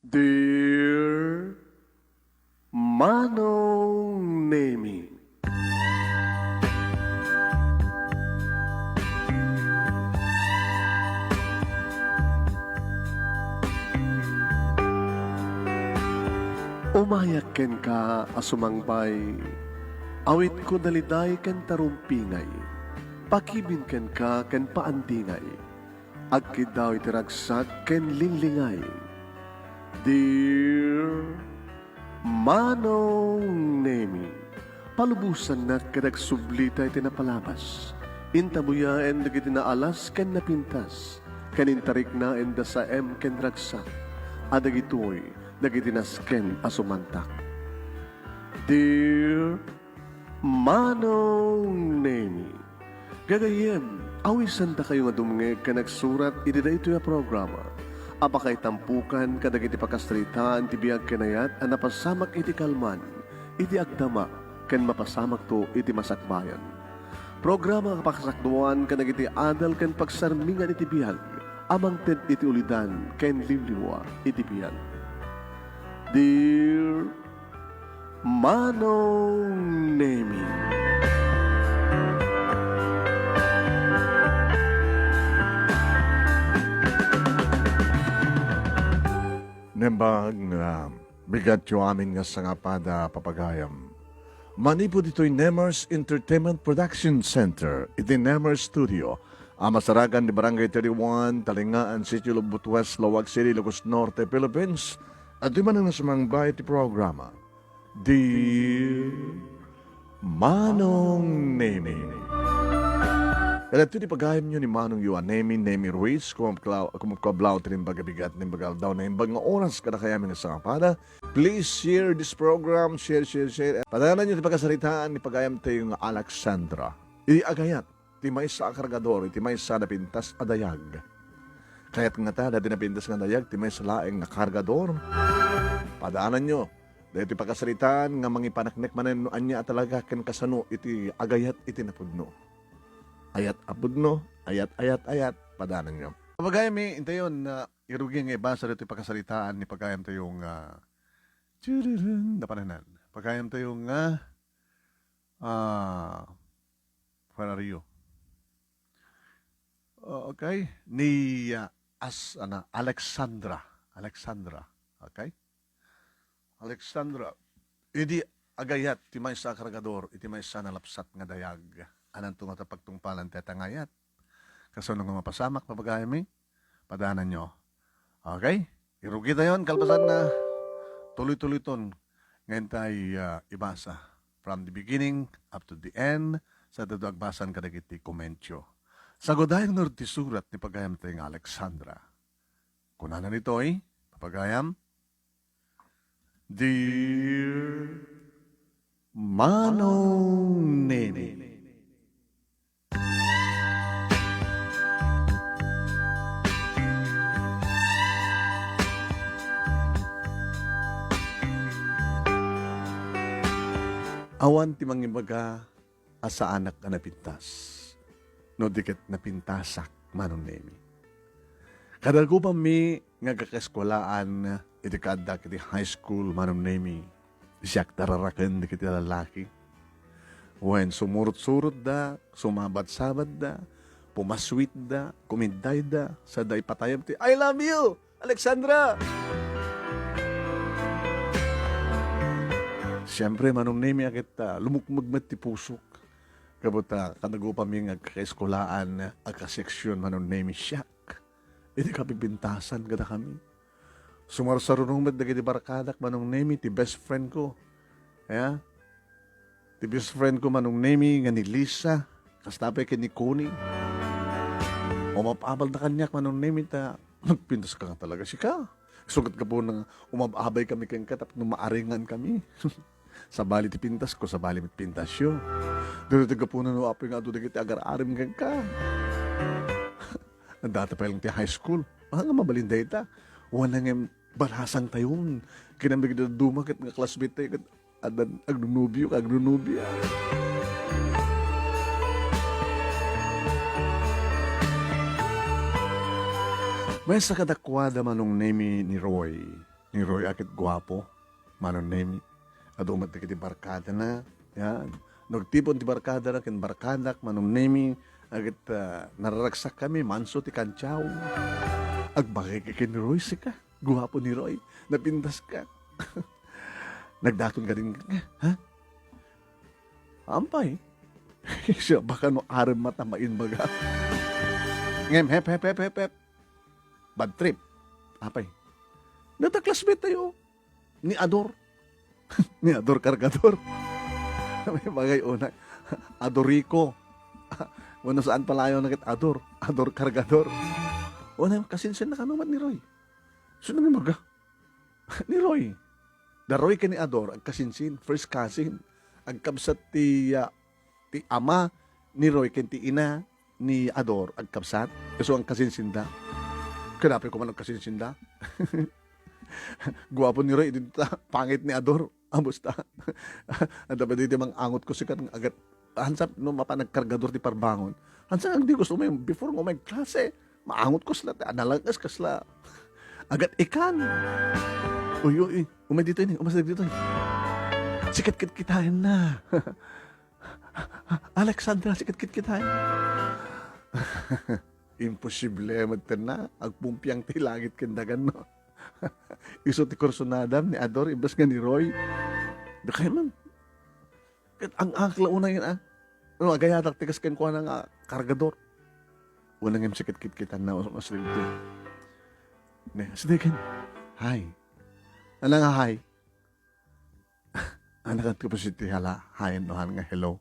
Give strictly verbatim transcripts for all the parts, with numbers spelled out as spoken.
Dear Manong Nemi. Umayak kenka a sumangbay, awitko daliday ken tarumpingay, pakibin kenka ken paandingay. Agkiddaw iti ragsak ken linglingay. Dear Manong Nemi, palubosannak ket agsublita iti napalabas. Intabuyaen dagiti naalas ken napintas, ken intariknaen da saem ken ragsak, a dagitoy dagiti nasken a sumantak. Dear Manong Nemi, gagayyem, awisandakayo nga dumngeg ken agsurat iti daytoy a programa a pakaitampokan kadagiti pakasaritaan ti biag ken ayat a napasamak iti kalman, iti agdama, ken mapasamakto iti masakbayan. Programa a pakasakduan kadagiti adal ken pagsarmingan iti biag a mangted iti ulidan ken liwliwa iti biag. Dear Manong Nemi. Nembag nga bigatyo amin nga sangapada, papagayam. Manipud ditoy Nemers Entertainment Production Center, iti Nemers Studio, a masarakan di Barangay thirty-one, Talingaan, Sitio Lubot West, Laoag City, Ilocos Norte, Philippines, adtoy manen nga sumangbay iti programa. Dear Manong Nemi. Kadagitoy ti pagayamyo ni Manong Yuan Nemi, Nemi Ruiz, kumabkla-, kumabkablaw ti Naimbag a Bigat, Naimbag a Aldaw, Naimbag nga Oras, kadakayamin nga sangapada. Please share this program, share, share, share. Padananyo ti pakasaritaan ni pagayamtayo nga Alexandra. Iti agayat ti maysa a kargador iti maysa a napintas a dayag. Kayat ngata, daydi napintas nga dayag ti maysa laeng nga kargador? Padananyo daytoy pakasaritaan nga mangipaneknek manen no ania a talaga ken kasano iti agayat iti napudno. Ayat a pudno, ayat, ayat, ayat, padananyo. Pagayami, intayon, ah, irugi nga ibasa daytoy pakasaritaan ni pagayamtayo nga, tsururun, napananan. Pagayamtayo nga, ah, Where are you? Oh, okay. Ni, ah, as-, ana, Alexandra. Alexandra. Okay? Alexandra. Idi agayat ti maysa a kargador, iti maysa a nalapsat nga dayag. Ananto ngata pagtungpalan ti atangayat? Kasano nga mapasamak, papagayami? Padananyo. Okay? Irugitayon, kalpasan na tuloy-tuloyton nga intay, ah, ibasa from the beginning up to the end, sa daytoy agbasaan kadagiti komentyo. Sagudayen ngarud ti surat ni pagayamtayo nga Alexandra. Kunana ditoy, papagayam, Dear Manong Nene. Awan ti mangibaga a saanak a napintas, no di ket napintasak, Manong Nemi. Kadagupammi nga agkakaeskuelaan iti kaaddak iti high school, Manong Nemi, siak ti araraken dagiti lalaki. Wen, sumurot-surotda, sumabat-sabatda, pumassuitda, kumiddayda, sada ipatayab ti, "I love you, Alexandra!" Siempre, Manong Nemi, a ket, ah, lumukmeg met ti pusok. Gapu ta, kadagupammi nga agkakaeskuelaan, agkaseksyon, Manong Nemi, siak iti kapipintasan kadakami. Sumarsarunong met dagiti barkadak, Manong Nemi, ti best friend ko. Ya? Ti best friend ko, Manong Nemi, nga ni Lisa, kasta pay ken ni Connie. Umab-abalda kaniak, Manong Nemi, ta nagpintas ka nga talaga sika. Sukat gapuna nga umab-abay kami kenka tapno maarengan kami. Sabali ti pintas ko, sabali met pintasyo. Daytoy ti gapuna no apoy nga adu dagiti agar-arem kenka. Data pay lang ti high school. Ah, nga mabalin dayta. Wana nga balasang tayon. Kinam dagiti dadduma ket nga classmate tayo ket addan agnonobio ka, agnonobia. Maysa kadakuada, Manong Nemi, ni Roy. Ni Roy a ket guapo, Manong Nemi. Adu met dagiti barkadana, yan. No agtipon ti barkadana ken barkadak, Manong Nemi, a ket, ah, nararagsakkami, manso ti kantiaw. Agbagayka ken ni Roy, sika. Guapo ni Roy. Napintaska. Nagdaton ka din, ha? Ampay. Siya, baka no arem mata maimbaga. Ngem, hep, hep, hep, hep, hep. Bad trip. Apay. Nata classmate tayo. Ni Ador. Ni Ador Cargador. May bagay una. Adorico. Bueno, saan palayo na kit Ador? Ador Cargador. Una, kasinsin na kanuman ni Roy. Sino nga maga? Ni Roy. Da Roy ken ni Ador, agkasinsin. First cousin. Agkabsat ti, ah, ti ama ni Roy ken ti ina ni Ador agkabsat. Isu agkasinsinda. Kadapi ko man agkasinsinda. Guapo ni Roy, idi ta, pangit ni Ador. Amusta? Adda pa diti mang-angot ko sikat nga agat. Hansap no mapan nagkargador ti parbangon. Hansap ang di gusto mo yung before mo may klase. Maangot ko sila, analagkas kasla. Agat ikan. Uy, uy, uy. Umay dito ini, umasag dito ini. Sikat kit kitahin na. Alexandra, sikat kit kitahin. Imposible, magtana. Agpumpiang ti langit ken dagan, no? Isu ti kursunadam ni Ador, imbes nga ni Roy. Da kayo man. Ket ang akla una yun, ah. No, agayatak ti kas kenkuana nga kargador. Una ngem sikat kit kitan na mas, mas limpi. Ne, sige ken. Hi. Ano nga hi? Anak at kapos iti hala, hi, no, han nga hello.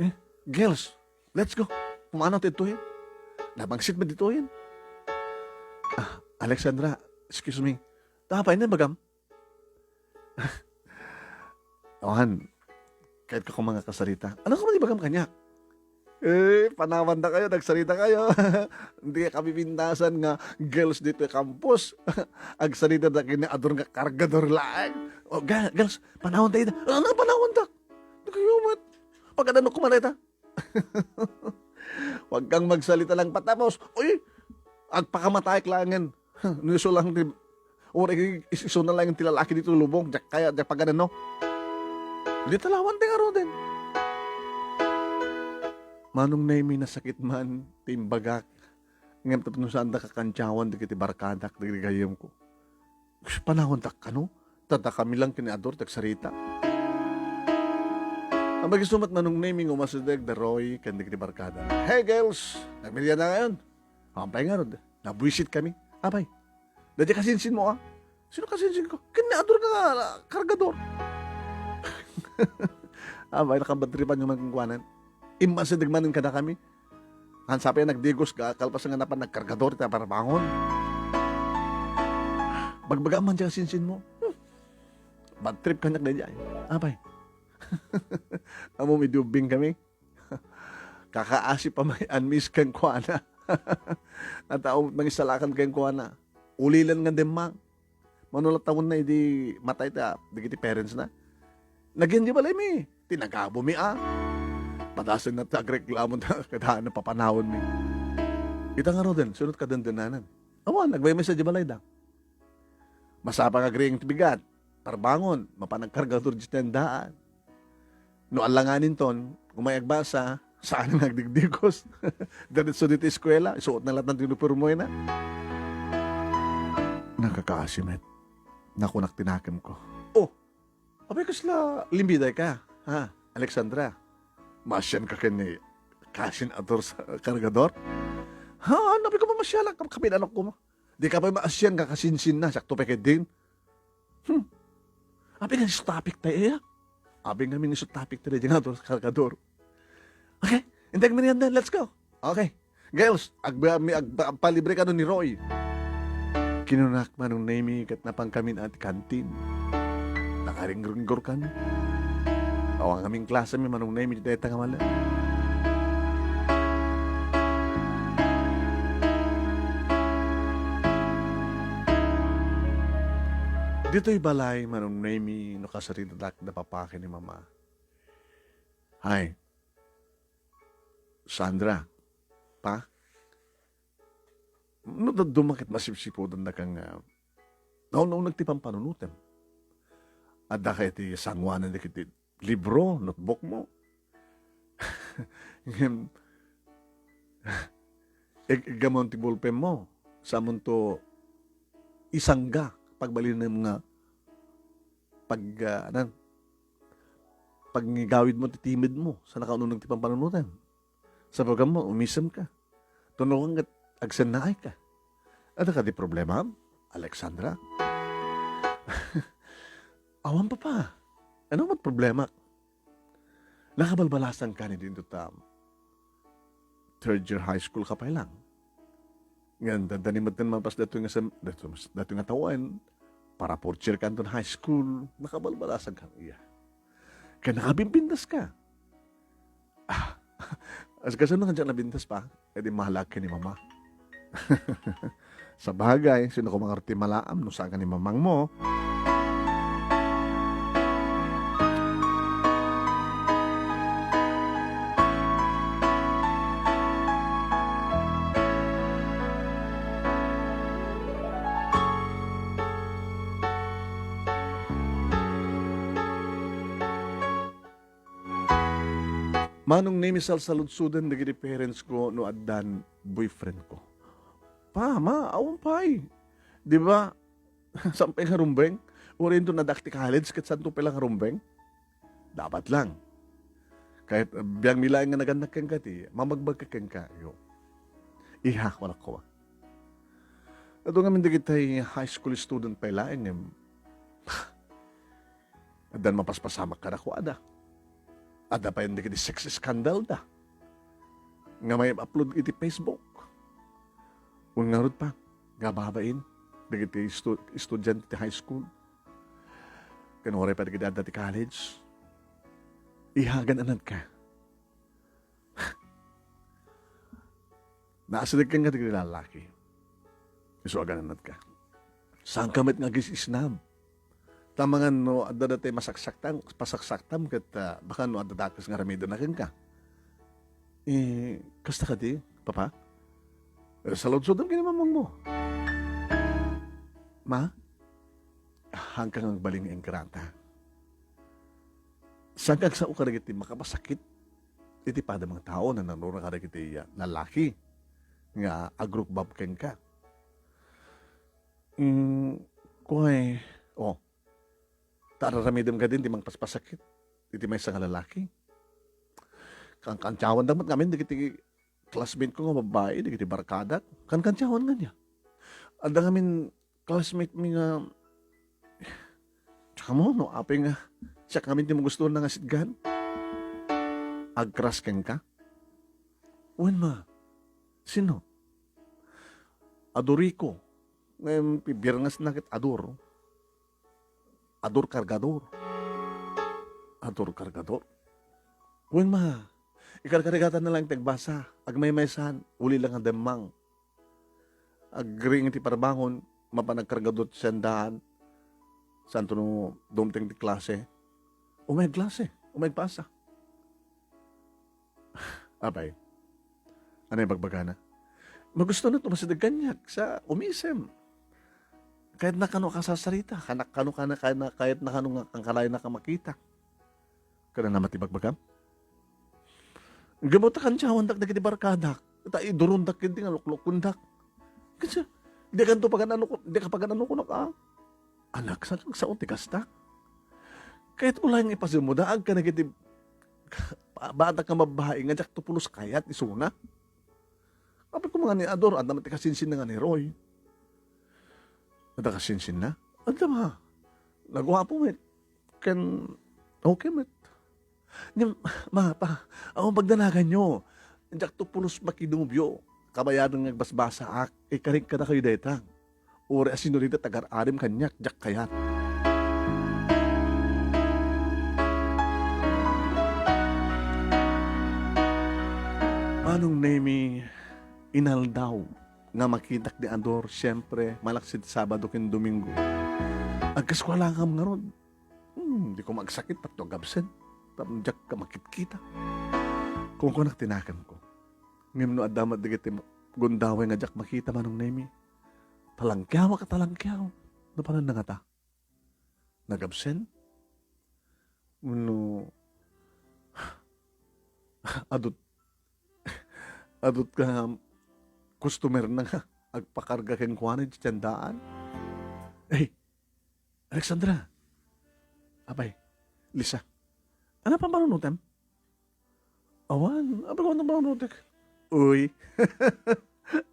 Eh, girls, let's go. Kumana ti tuhin. Nabangsit mo ditohin. Ah, Alexandra, excuse me. Tapay na bagam? Awan, kahit ka kumanga kasarita. Ano ka man ibagam kaniak? Eh, panawan da kayo, nagsarita kayo. Hindi ka kabibintasan nga girls dito campus. Agsarita da kini Ador nga kargador laeng. O, ga-, girls, panawan tayo da. Ano panawan da? Hindi kayo mat. Pagkadano kumareta? Huwag kang magsalita lang patapos. Uy, agpakamatay klangen. No isu lang ti, uri, is-, isu na lang ti lalaki dito lubong. Diak kaya, diak pagano, no? Di talawan ti ngaruden. Manong Nemi, nasakit man, ti imbagak. Ngem tapno saan da kakantiawan dagiti barkadak, dagiti gayyemko. Panawon tak kano? Tadda kami lang ken ni Ador tagsarita. Ang magistumat Manong Nemi nga umasideg da Roy ken dagiti barkada. "Hey, girls! Nagmerienda ngayon?" "Ampay ngarud, nabuisit kami." "Apay, dadi kasinsin mo, ah?" "Sino kasinsin ko?" "Ken ni Ador nga kargador." Apay, nakabatripan nga man kenkuanan. Immasideg manen kadakami. Hansapay nagdigos ka, kalpasan nga napan nagkargador iti parbangon. Bagbaga man diay sinsin mo. Hmm. Bad trip kaniak daydiay. Apay. Ammom, idi ubbing kami. Kakaasi pa may anmis kenkuana. At ako nangisalakan kenkuana. Ulilan nga demmang. Mano la tawenna idi matay ta dagiti parents na. Nagyan di balay mi, tinagabo mi a. Padasen na ti agreklamo ta kada napapanawan mi. Ita ngaruden, sunot kadendenanan. Awan, agbaybay sa di balay da. Masapa nga agriing ti bigat. Parbangon, mapan nagkargador di tendaan. No alanganin ton, umay agbasa, saan nga agdigdigos. Diretso ditoy eskuela, isuot na latta ti unipormena. Nakakaasi met. Nakunak ti nakemko. Oh, apay kasla limbiday ka, ha, Alexandra? Maasian ka ken ni kasin Ador sa kargador? Ha, nabi ko mamasialak, kapin anak ko mo. Di ka pa maasian nga kasinsin na, sakto pa ket din. Hmm. Abi nga isu topic tayo, iya? Abi nga min isu topic tayo, di nga, Ador, kargador. Okay, intay merienda, let's go. Okay. Girls, agba-, mi-, agba-, agpalibre kano ni Roy. Kinunak Manong Nemi ket napan kami na ti kantin. Nakaringringgor kami. Awan kaming klase mi Manong Nemi, deta nga mala. Ditoy balay, Manong Nemi, no kasaritadak da papa ken ni mama. Hay. Sandra, pa? No dadduma ket masipsipudan da kang, ah, Nauneg ti pampanunotem. Adda kay ti sanguanan dagiti libro, notebook mo. Ngem, ig-, iggamon ti ballpen mo. Samonto isangga, pagbalinem nga pag, ah, anan, pagngigawid mo ti timid mo, sa nakauneg ti pampanunotem. Sa baga mo, umisem ka. Tunokan ket agsennaay ka. Adda kadi problema, Alexandra? Awan, Papa. Ano met problema? Nakabalbalasan ka ni dinto ta third year high school ka pay lang. Ngem, dandani met mapas datoy nga sem-, datoy, datoy nga tawen, para fourth year ka anton high school, nakabalbalasan ka iya. Kaya nakabimbintas ka. Ah, as kasano nga diak nabintas pa? Eh, di mahalak ka ni Mama. Sabagay, sino ko mangarti malaam no saan ka ni mamang mo? Manong Nemi, salsaludsoden dagiti parents ko no addan boyfriend ko. Pa, ma, awan pay. Di ba? Saan pay nga rumbeng? Uray inton addak ti college, ket saanto pay lang nga rumbeng? Dapat lang. Kayat, uh, biangmi laeng nga nagannak kenka ti, mamagbagka kenka, yo. Iha, kunak ko, ah. Adu ngamin dagiti high school student pay laeng, em, addan mapaspasamak kadakuada. Adda pay dagiti sex scandal da nga may upload iti Facebook. Wen ngarud pa, nga babain, dagiti estu-, estudiante ti high school. Ken uray pa dagiti adda ti college. Iha, agan-anadka. Naasideg kenka dagiti lalaki. Isu agan-anadka. Saanka met nga agis-isnab. Ta mangan no adda daytoy masaksaktam, pasaksaktam ket, ah, baka no adda dakes nga aramidem kenka. Eh, kasta kadi, Papa? Eh, saludsodem ken ni mamang mo. Ma? Haanka nga agbalin nga ingrata. Saanka agsao kadagiti makapasakit iti padam nga tao, nanurot kadagiti, ah, lalaki nga agrukbab kenka. Mm, kuay, oh, ta ar-aramidem kadin ti mangpaspasakit iti maysa nga lalaki. Kankantiawandak met ngamin dagiti classmate ko nga babbai, dagiti barkadak. Kankantiawan nga niya. Adda ngamin classmate mi nga, tsaka mo, no, apay nga, siak ngamin ti magustuhan nga sitgan. Agcrush kenka? Wen, ma. Sino? Adoriko. Ngem, pibirngasna ket Ador. Ador Cargador. Ador Cargador? Wen, ma. Ikarkarigatan na lang ti agbasa. Agmaymaysan, uli lang nga demmang. Agring ti parbangon, mapan agkargador ti sandaan. Santo no dumteng ti klase. Umay agklase, umay agpasa. Apay, anay bagbagana? Magusto na tumasideg kaniak sa umisem. Kayat na kano kasasarita, kanak kano kana, kana, kayat na kano nga kangkalayan na kamakita. Kada naman ti bagbagam? Gapu ta kantiawandak dagiti barkadak, ta idurondak ket di nga luklukondak. Kasi, di kanto pagan-ano ko, di ka pagan-ano ko naka. Anak, sa, sa ti kasta? Kayat uliay nga ipasimmo, daag ka na kiti batak nga babae nga diak to pulos kayat isuna. Apay ko nga ni Ador, adda met ti kasinsinna nga ni Roy. Adda kasinsinna? Adda ma. Naguapo met. Ken, okay met. Ngem, ma, pa, awan pagdanaganyo. Diak to pulos makinobio. Kabayadan nga agbasbasaak, ikarik kadakayo dayta. Uray a sinurita tagar-arim kaniak, diak kayat. Manong Nemi, inaldaw nga makitak ni Ador, siempre, malaksid Sabado ken Domingo. Agkaskuelakam ngarud. Hmm, di ko magsakit, patto agabsent. Tapno diak ka makitkita. Kunkunak ti nakemko. Ngem no adda met dagiti gundaway nga diak makita, Manong Nemi, talangkiawak a talangkiaw. Napanan na ngata? Nag-absent? Wenno, adut-, adut ka customer na nga agpakarga kenkuana iti tiendaan? Ay, Alexandra. Apay, Lisa. Ano pa marunutem? Awan, apay ko ano marunutek? Uy.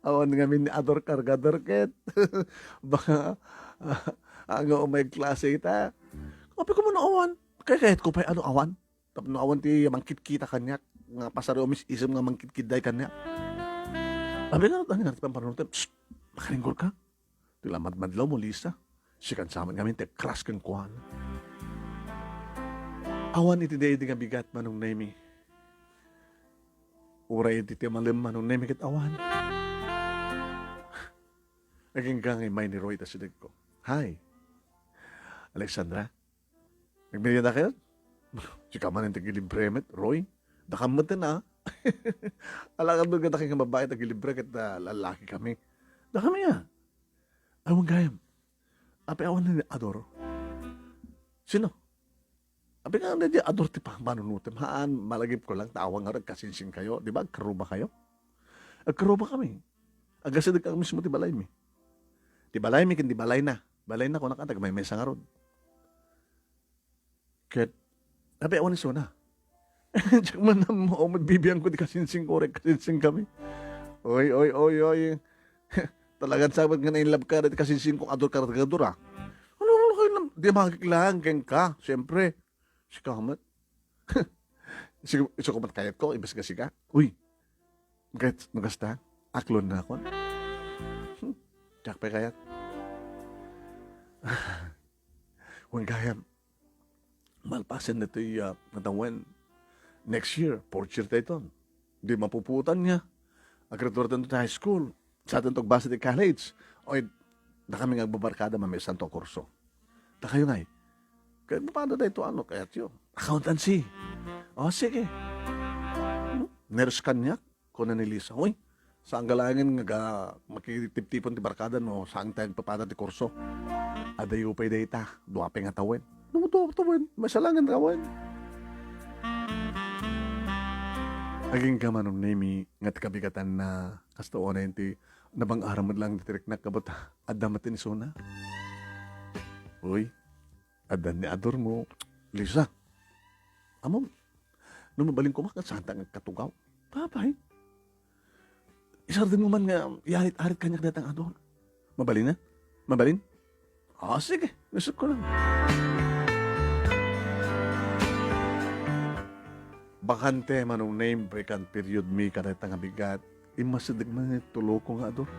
Awan ngamin ni Ador kargador ket. Baka, ah, nga umay klase ita. Apay ko man awan. Kay kayat ko pay ano awan. Tapno awan ti mangkitkita kaniak. Nga pasariw mis-, isem nga mangkitkitday kaniak. Apay nga, ano nga, pamparunutem? Psst! Makaringgor ka? Ti la madmadlaw mo, Lisa. Sikan sa amin ngamin ti agkras kenkuana. Awan iti daydi nga bigat, Manong Nemi. Uray iti ti malem, Manong Nemi, ket awan. Agingga nga immay ni Roy ta sidegko. Hi. Alexandra, nagmerienda kayo? Sika man ti agilibre met, Roy. Dakam met na. Alakad mo nga dakay nga babae ti agilibre ket, ah, lalaki kami. Dakami, ah. Awan gayam. Apay awan ni Ador? Sino? Apay nga, di Ador ti pamanunutem. Haan, malagip ko lang, ta awan nga agkasinsing kayo. Di ba, agkaruba kayo? Agkaruba kami. Agasideg ka mismo ti balaymi. Ti balaymi, ken ti balayna. Balayna, kunaka, tagmaymaysa ngarud. Ket, apay awan isuna? Diak man ammo, magbibiangko ti kasinsing ko, uray kasinsing kami. Oy, oy, oy, oy. Talagan sabet nga na-in love ka, dati kasinsing kong Ador kargador, ah. Ano, ano kayo lang, di makikilala kenka, siyempre. Sika met. Sige, isu ko met kayat ko, imbes nga sika. Uy, ket, no kasta, aklon na ako. Hmm, diak pay kayat. Wen gayam, malpasen ditoy, ah, nga tawen, next year, fourth year ta iton. Di mapupuotan nga aggraduar tanto ti high school, sa tanto agbasa ti college. Oy, dakami nga agbabarkada, mamisanto a kurso. Dakayo ngay, kay paano dayto, ano, kayatyo? Accountancy. O, sige. Hmm? Nurse kaniak? Kuna ni Lisa, "Uy, saan nga laengen nga ga-, makitiptipon ti barkada no saan tayo agpapada ti kurso? Adayo pay dayta, dua pay nga tawen." "No, dua tawen, maysa laengen tawen." Agingga Manong Nemi nga ti kabigatanna, kasta unay ti nabang-aram met laeng ti riknak, kabut adda met ti isuna. Uy, adda ni Ador mo, Lisa. Ammom, no mabalin koma, ket saanta nga agkatugaw. Apay, isardengmo man nga iarit-arit kaniak dayta nga Ador. Mabalin a? Mabalin? Ah, sige, isut ko lang. Bakante, Manong Nemi, vacant period mi kadayta nga bigat. Immasideg man nga tuloko nga Ador.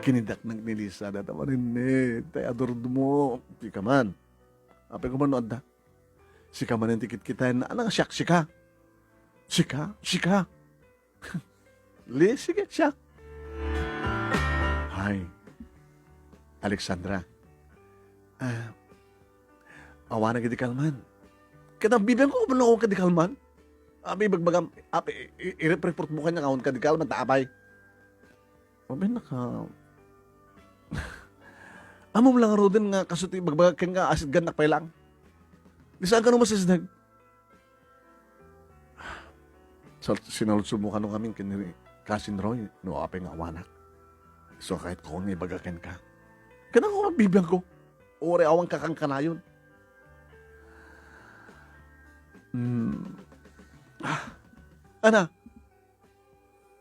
Kinidaknak ni Lisa, dayta manen ni, tay Ador mo. Di ka man. Apay ko man no adda? Sika manen ti kitkitaenna. Ano nga siak, sika? Sika? Sika? Li, sige, siak. Hay, Alexandra. Ah, awanak idi kalman. Ket agbibiangko, awan ka di kalman. Apay ibagbagam, apay, i-, i-, i-report mo kaniak nga awan ka di kalman, ta apay. Apay naka-, ammom lang ngaruden nga kastoy ti ibagbagak kenka, asidgannak pay lang. Di saan ka no masisdeg? Sa-, sinaludso mo kano ngamin ken ni Cousin Roy, no apay nga awanak. Isu a kayat ko nga ibaga kenka. Ken ako, agbibiangko. Uray awan ka kankanayon. Hmm. Ah. Ana?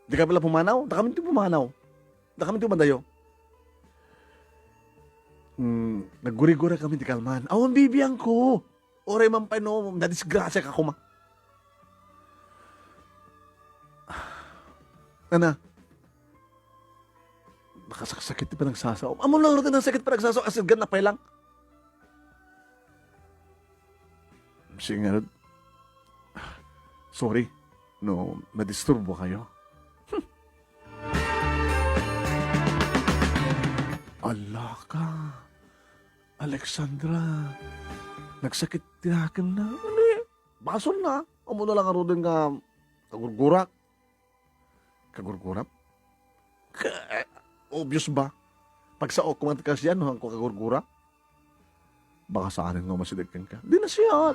Di ka pala pumanaw? Dakamin ti pumanaw. Dakamin ti umadayo. Hmm, naggurigura kami di kalman. Awan bibiangko. Uray man pay no, nadisgrasya ka koma. Ana? Nakasaksakit ti panagsasaom. Ammom lang ngarud nga sakit panagsasaom, asidgannak pay lang. Sige ngarud. Sorry no nadisturbo kayo. Hmm. Ala ka, Alexandra. Nagsakit ti nakemna. Ania? Basolna. Ammona lang ngaruden nga kagurgurak. Kagurgurak? Ka-, obvious ba? Pagsaok ko man ti kasdiay, no, haanko kagurgura. Baka saanen nga umasideg kenka. Di na siak.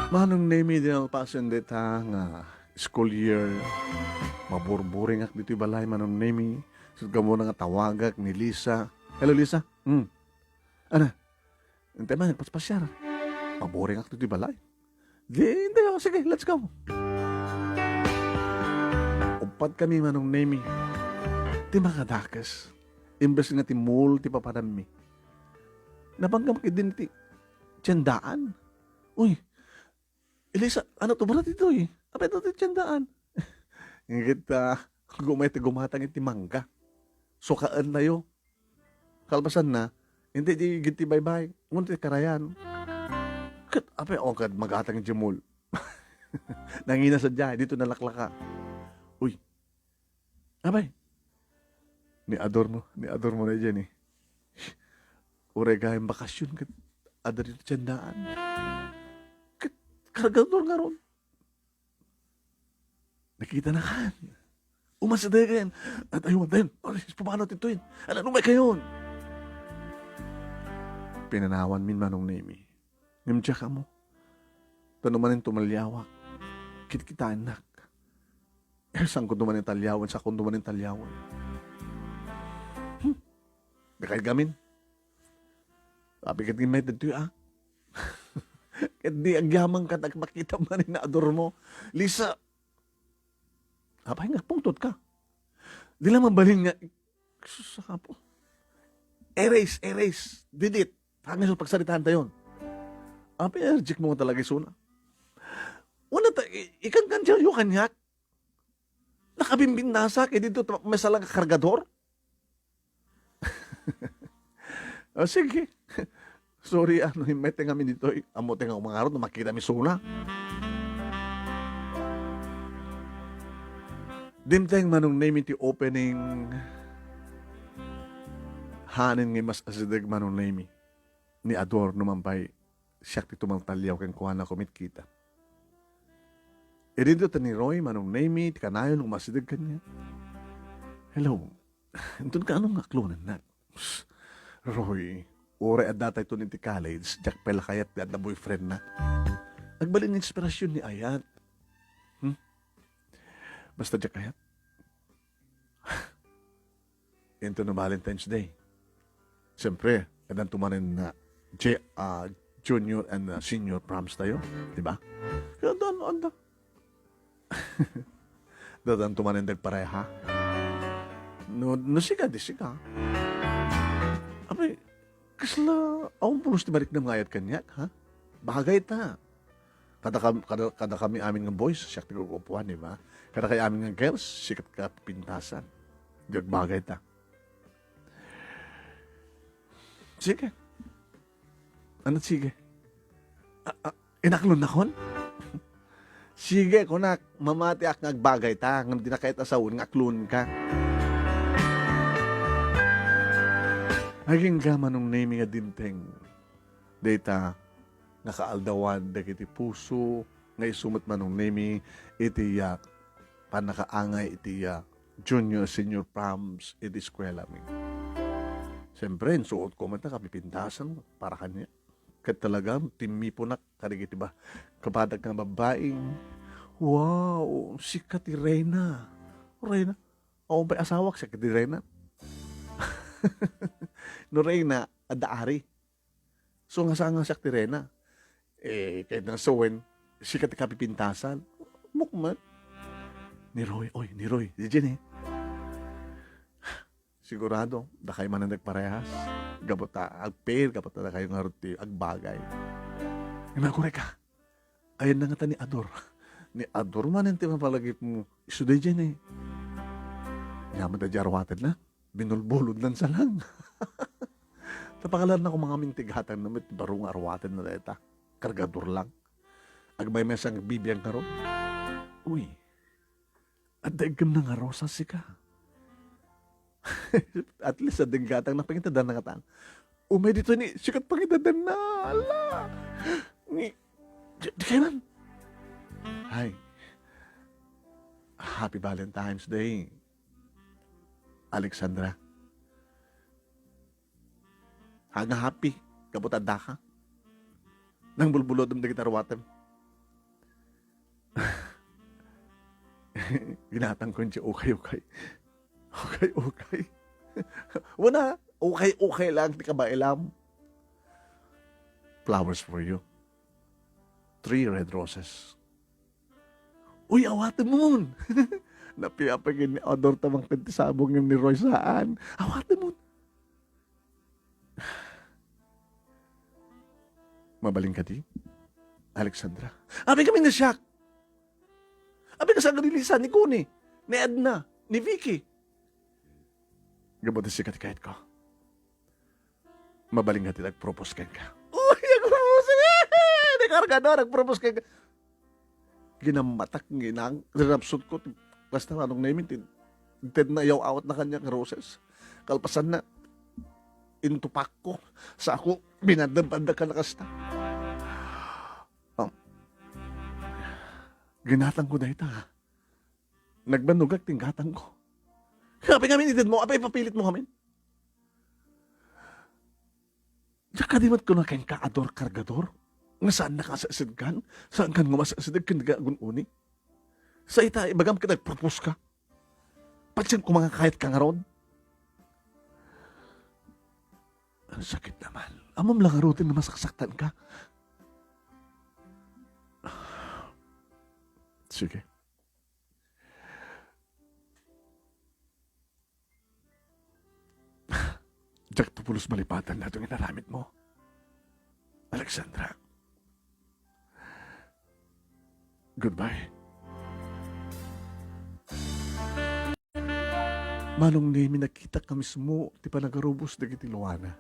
Manong Nemi, di nalpasen dayta nga school year. Maburburingak ditoy balay, Manong Nemi. Sut' ka muna nga tawagak ni Lisa. Hello, Lisa. Hmm. Ana? Intay man, nagpaspasiar. Maburing ak ditoy balay. Di, intay, o, sige, let's go. Uppat kami, Manong Nemi. Ti makadakes, imbes nga ti mall ti papanammi, napanggam kidin ti tiendaan. Uy, Elisa, ano to, bro, ditoy? Apay to ti tiendaan? Ngigit, ah, gumay ti gumatang iti mangga. Sukaentayo. Kalpasanna, intay di giti baybay, ngem ti karayan. Ket, apay, o, kad magatang iti mall. Nangina sadiay, dito nalaklaka. Uy, apay, ni adormo, ni adormo na diay ni. Uray gayam bakasyon ket adda dito tiendaan. Ket kargador ngarud. Nakita na kan. Umasidegen. At aywan dayon. Ay, pumanaw ti tuwid. Ala, umay kayon. Pinanawan min Manong Nemi. Ngem diak ammo. Ta no manen tumalliawak, kitkitaennak. Eh, saan ko dumanen talliawen, saan ko dumanen talliawen. Hmm. Dakay gamin. Apay ket ngem met ditoy, ah. Ket di agyaman ka, nagpakita man ni adormo. Lisa, apay nga agpungtot ka? Di la mabalin nga, sus, Apo. Erase, erase, delete. Hanggang sa pagsaritaan tayon. Apay, allergic mo nga talaga isuna. Una ta, i-, ikan kan diyo kaniak. Nakabimbinasa kay dito ta-, may salang kargador? O, sige. Sorry, ano, himmet nga amin ditoy. Ammo ti nga umangarot, no makita mi suna. Dimteng Manong Nemi ti opening. Hanen nga mas asideg Manong Nemi. Ni Ador no man pay siak ti tumaltalliaw kenkuana, kumitkita. Idi dita ni Roy, Manong Nemi, ti kanayon nga umasideg kaniak. Hello. Inton kaano nga aklonennak? Roy, uray adda tayton iti college, diak pay la kayat ti adda boyfriendna. Agbalin inspirasyon ni ayat. Hmm? Basta diak kayat. Into no Valentine's Day. Siyempre, addanto manen na J-, ah, junior and, ah, senior proms tayo, di ba? Kaya adda, adda. Addanto manen dagpareha. No, no sika, di sika. Apay, kasla, awan pulos ti mariknam nga ayat kaniak, ha? Bagay ta. Kada kam-, kada, kada kami amin nga boys, siak ti gugupuan, di ba? Kada kay amin nga girls, sika ti kapipintasan. Di agbagay ta. Sige. Ano sige? A-, a-, inaklonnakon? Sige, kunak, mamatiak nga agbagay ta, ngem di na kayat a sawen nga aklon ka. Agingga Manong Nemi nga dimteng. Dayta nga kaaldawan dagiti puso nga isu met Manong Nemi iti, ah, pannakaangay iti, ah, junior, senior proms iti eskuela mi. Siyempre, insuot ko met a kapipintasan para kaniak. Ket talaga, timmiponak kadagiti ba-, kabadak nga babbai. Wow, sika ti reyna. Reyna? Awan pay asawak, siak ti reyna. No reyna, adda ari. So, nga sa-, nga siak ti reyna. Eh, kayatna sawen, sika ti kapipintasan. Mukmet. Ni Roy, oy, ni Roy, di Jenny. Sigurado, dakay manen nagparehas. Gapu ta, agpair, gapu ta dakayo ngarud ti agbagay. Nga, agurayka. Ayanna ngata ni Ador. Ni Ador manen ti mapalagipmo. Isu daydiay ni. Nyaman daydiay aruatenna. Binulbulodnan sa lang. Ta pakalanna ko mangamin ti gatangna met baro nga aruatenna dayta. Kargador lang. Agbay met sa agbibiag ngarud. Uy. Adda iggemna nga rosas sika. At least, adda gatangna, pangitadanna ngatan. Umay ditoy ni, sikat pangitadanna. Ala! Ni, di, di kayo man. Hi. Happy Valentine's Day. Alexandra. Nga happy, gapu ta addaka. Nangbulbulodem dagiti aruatem. Ginatangko ti ukay-ukay. Ukay-ukay. Wen a, ukay-ukay lang ti kabailam. Flowers for you. Three red roses. Uy, awatemon! Napiapay ken ni Ador ta mangted ti sabong ngem ni Roy saan. Awatemon! Mabalin kadi, Alexandra? Apay ngamin nga siak? Apay nga saan ni Lisa, ni Connie, ni Edna, ni Vicky? Gapu ta sika ti kayatko. Mabalin nga ti nagpropose kenka. Uy, nagpropose! Ni Cargador, nagpropose kenka. Ginammatak, ginang, rinapsot ko. Basta, Manong Nemi, ti, ti naayaw-awatna kaniak nga roses. Kalpasanna, intupak ko. Sa ako, binandam-bandam ka na kasta. Um, ginatang ko dayta, ha? Nagbannogak ti gatang ko. Apay ngamin itedmo? Apay ipapilitmo ngamin? Diak kadi met kuna kenka, Ador Cargador, nga saannaka a saasidkan? Saankan nga masaasideg ken di ka agun-uni? Sa ita, ibagam ket nagpropose ka. Patien koma nga kayatka ngarud. Ang sakit naman. Ammom la ngaruden nga masaksaktan ka. Sige. Diakto pulos malipatan daytoy nga inaramidmo, Alexandra. Goodbye. Manong Nemi, nakitak nga mismo ti panagarubos dagiti luana.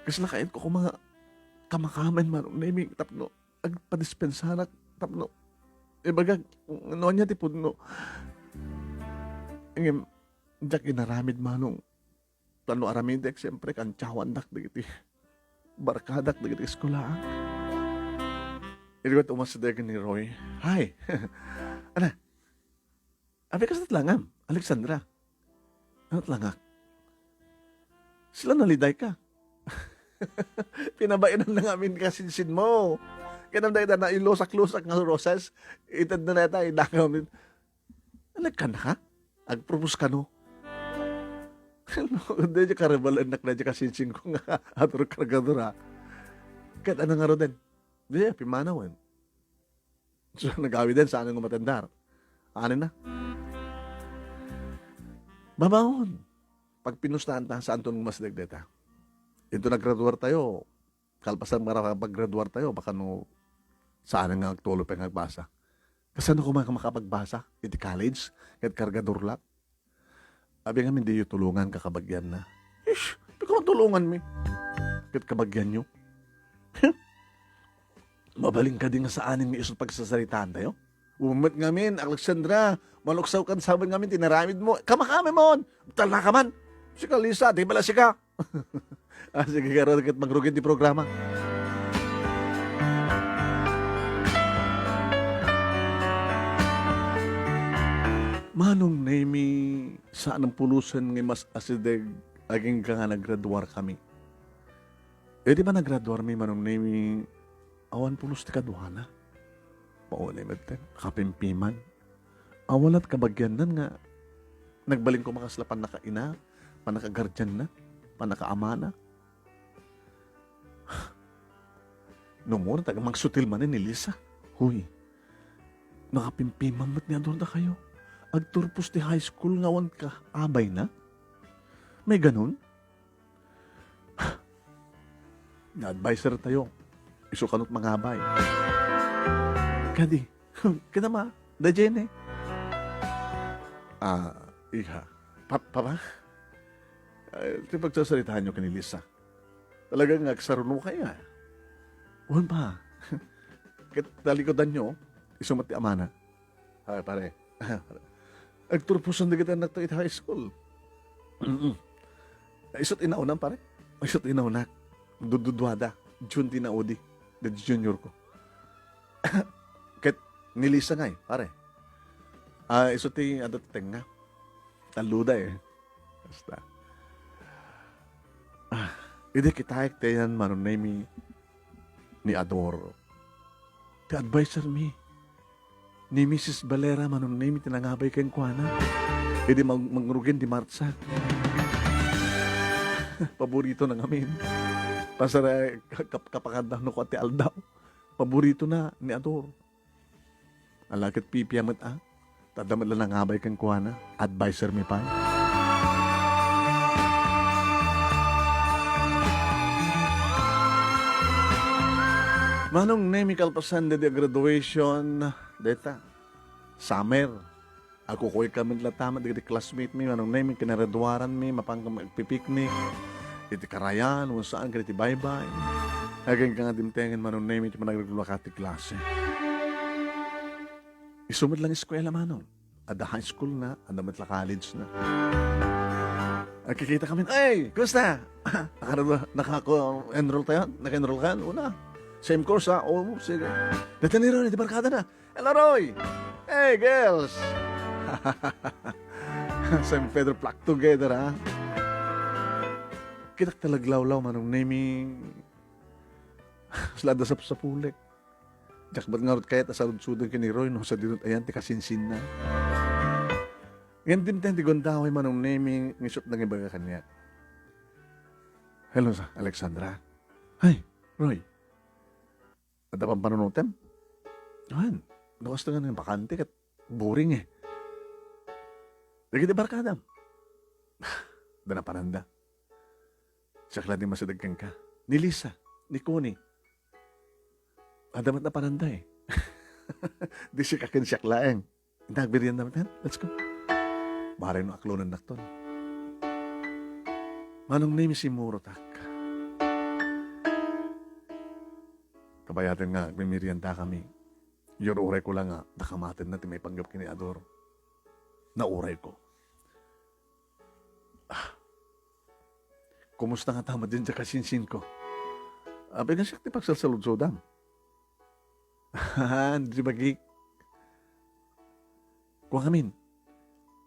Kasla kayatko koma nga kamakamen, Manong Nemi, tapno agpadispensanak tapno ibagak no ania ti pudno. Ngem, diak inaramid, Manong. Ta no aramidek, siempre, kantiawandak dagiti barkadak dagiti eskulaak. Idi ket umasideg ni Roy, "Hay! Ana, apay kasla ti langam, Alexandra?" "Ano ti langak?" "Sila naliday ka." Pinabainanna ngamin kasinsinmo. Ket dayta nailusak-lusak nga roses, itedna dayta, idakaw mi. "Nagkana ka? Agpropose kano?" No, dayta karebalennak dayta kasinsinko nga Ador Cargador, a. Ket ano ngaruden? Di, pimanawen. So, nagawiden, saan nga matendar? Anin na? Babaon. Pagpinustaan ta, saanton nga umasideg dayta? Inton naggraduar tayo, kalpasan nga nakapaggraduar tayo, baka no, saan nga agtuloy pay nga agbasa. Kasano koma nga makapagbasa iti college ket Cargador laeng? Abi ngamin, diyo tulongan, kakabagianna. Ish, di ka matulongan mi. Ket kabagianyo. Mabalin kadi nga saanen nga isu ti pagsasaritaan tayo? Umet ngamin, Alexandra, maluksaw kan saben ngamin ti inaramidmo. Kamakami mon! Talna ka man! Sika, Lisa, di bala sika? Ah, sige, karon ket mangrugin ti programa. Manong Nemi, saan a pulosen nga mas asideg agingga nga naggraduar kami. Idi panagraduar mi, Manong Nemi, awan pulos ti kaduana. Maunay met ten, kapimpiman. Awan la't kabagiannan nga nagbalin koma kasla pannakaina, pannakagardianna, pannakaamana. No, muna taga mangsutil manen ni Lisa. Huy, nakapimpiman met ni Ador dakayo. Agturpos ti high school nga awan kaabayna? May ganun? Na-adviser tayo. Isu kano ti mangabay. Kadi, kinama, da Jenny. Ah, iha. Pa-, papa? Ay, ti pagsasaritaanyo ken ni Lisa. Talaga nga agsaruno kayo, ah. Wen pa. Ket talikudanyo, isu met ti amana. Ay, pare. Agturposan dagiti annakto iti high school. Mm-mm. Isu ti inaunam, pare? Isu ti inauna. Dududuada. June ti inaudi. Dagiti junior ko. Ket ni Lisa ngay, pare. Ah, isu ti adu ti tengnga. Talluda, eh. Basta. Ah, idi kitaek ti ayan, Manong Nemi, ni Ador. Ti adviser mi. Ni Misis Valera, Manong Nemi, ti nangabay kenkuana. Idi mag-, mangrugin di martsa. Paborito na ngamin. Pasara, kap-, kapakadda no kua ti aldaw. Paborito na ni Ador. Ala ket pipia met a. Ta adda met la nangabay kenkuana. Adviser mi pay. Manong Nemi, kalpasan daydi a graduation, dayta, summer. Agkukuy kami latta met dagiti classmate mi, Manong Nemi, kinaraduaran mi, mapan kami agpipiknik. Iti karayan, wenno saan, ken iti baybay. Agingga nga dimtengen, Manong Nemi, ti panagreglua ka ti klase. Isu met lang eskuela, Manong. Adda high school na, adda met la college na. Agkikita kami, "Ay, kumusta?" "Nakaro-, nakako-enroll tayo? Naka-enroll ka? Una. Same course, ha? Oo, sige." "Dati ni Ron, di barkada na." "Hello, Roy!" "Hey, girls!" San Pedro flock together, ha? Kitak talaglawlaw, Manong Nemi. Kasla adda sapsapulek. Diak met ngarud kayat a saludsodon ken ni Roy no sadino ti ayan ti kasinsinna. Ngem dimteng ti gundaway, Manong Nemi, nga isut' nangibaga kaniak. "Hello, sa Alexandra." "Ay, Roy. Adda pampanunotem?" "Wen, no kasta nga bakante ket boring, eh." "Dagiti barkadam?" "Adda napananda. Siak la ti masideg kenka. Ni Lisa, ni Connie. Adda met napananda, eh." "Di sika ken siak laeng. Inta, agbiirian ta met, ha? Let's go." Bareng no aklonennakton. Manong Nemi, simmurotak. Kabayaten nga agmimeriendakami. Yun, urayko la nga dakamatenna ti maipanggep ken ni Ador. Naurayko. "Ah, kumusta ngata met diay kasinsinko? Apay nga siak ti pagsalsaludsodam?" "Di bagik. Kuan ngamin.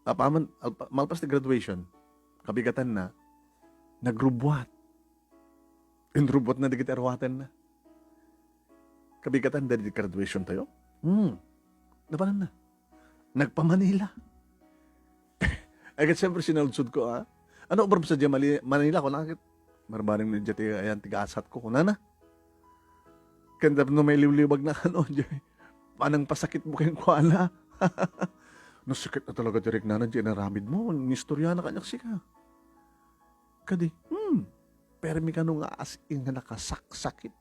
Apaman, alpa-, malpas ti graduation, kabigatanna, nagrubbuat. Inrubbuatna dagiti aruatenna. Kabigatanna dagiti graduation tayo?" Hmm. Napananna. Nagpa-Manila. Ay, ket siyempre, sinaludsodko, ah. "Ano obrem sa diay Mali-, Manila?" Kuna ket, barbareng diay ti, ayan, ti gasatko, kunana. Ken tapno mailiwliwag na kano, diay panangpasakitmo kenkuana. "Nasakit na talaga ti riknana diay inaramidmo. Inistorya na kaniak sika." Kadi, hmm, permi kano nga as in nga nakasaksakit.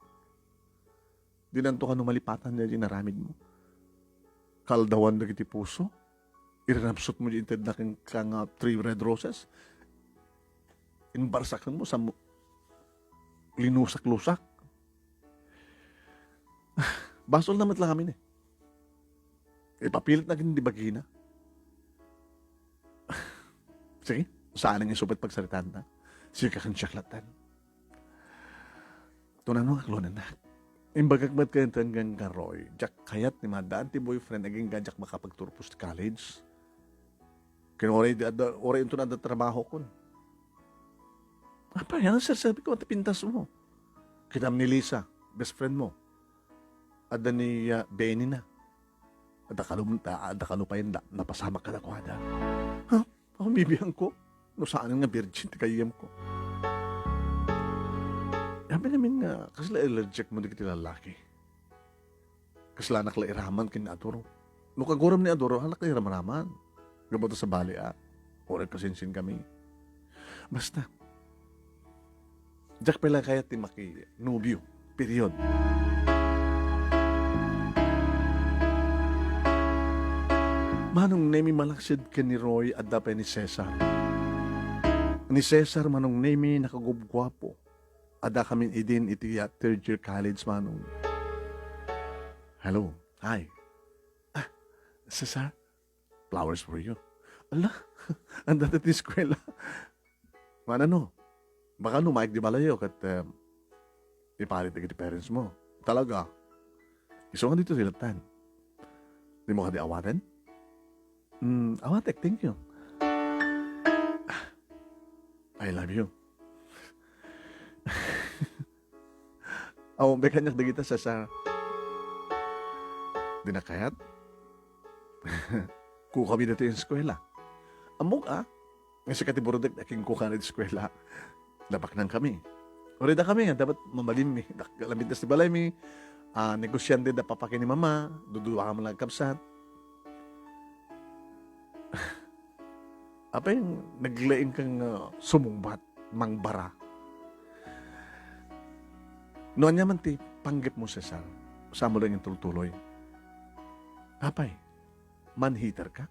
Dinanto kano malipatan diay inaramidmo. Kaaldawan dagiti puso. Irinapsutmo diay intedna kenka nga three red roses. Imbarsakenmo, sa mo-, linusak-lusak. Basolna met la ngamin, eh. Ipapilit na ken di bagina. Sige, saan nga isupet pagsaritaanta? Sika ken siak latta. Tunano nga aklonennak. Imbagak met kenka, Roy, diak kayat ti maaddaan ti boyfriend agingga diak makapagturpos ti college. Ken uray di adda, uray inton adda trabahokon. Apay, ano, sir, sabi ko, ti pintas mo? Kitam ni Lisa, best friend mo. Adda ni, ah, Benny na. Adda kano, ah, adda kano pay na, napasamak kadakuada. Ha? Ako, bibiangko. No saan nga virgin ti gayyemko. Amin-amin nga, kasla allergic mo dagiti lalaki. Kaslanak la iraman ken ni Ador. No kaguram ni Ador, halak la iramraman. Gapu ta sabali, a. Uray kasinsin kami. Basta, diak pay la kayat ti makinobio. Period. Manong Nemi, malaksid ken ni Roy, adda pay ni Cesar. Ni Cesar, Manong Nemi, nakagubguapo. Adda kamin idin iti, ah, third year college, Manong. Hello. Hi. Ah, Cesar, flowers for you. Ala, adda ti eskuela. Manong, baka no, maik di balayo ket, eh, iparit dagiti parents mo. Talaga. Isu nga ditoy ti lattan. Dimo kadi awaten? Mm, awatek, thank you. I love you. Awan pay kaniak dagita, Cesar. Dina kayat? Kukami ditoy eskuela. Ammok, a? Nga sika ti burudek, a, ken kukana iti eskuela. Nabaknang kami. Uray dakami, a, dapat mabalinmi. Dak-, lamintas ti balaymi. A, negosiante da papa ken ni mama. Duduakami lang a kabsat. Apay, naglaing kang, a, sumungbat, mangbara. No ania man ti panggepmo, Cesar, saanmo lang intultuloy. Apay, man-hater ka?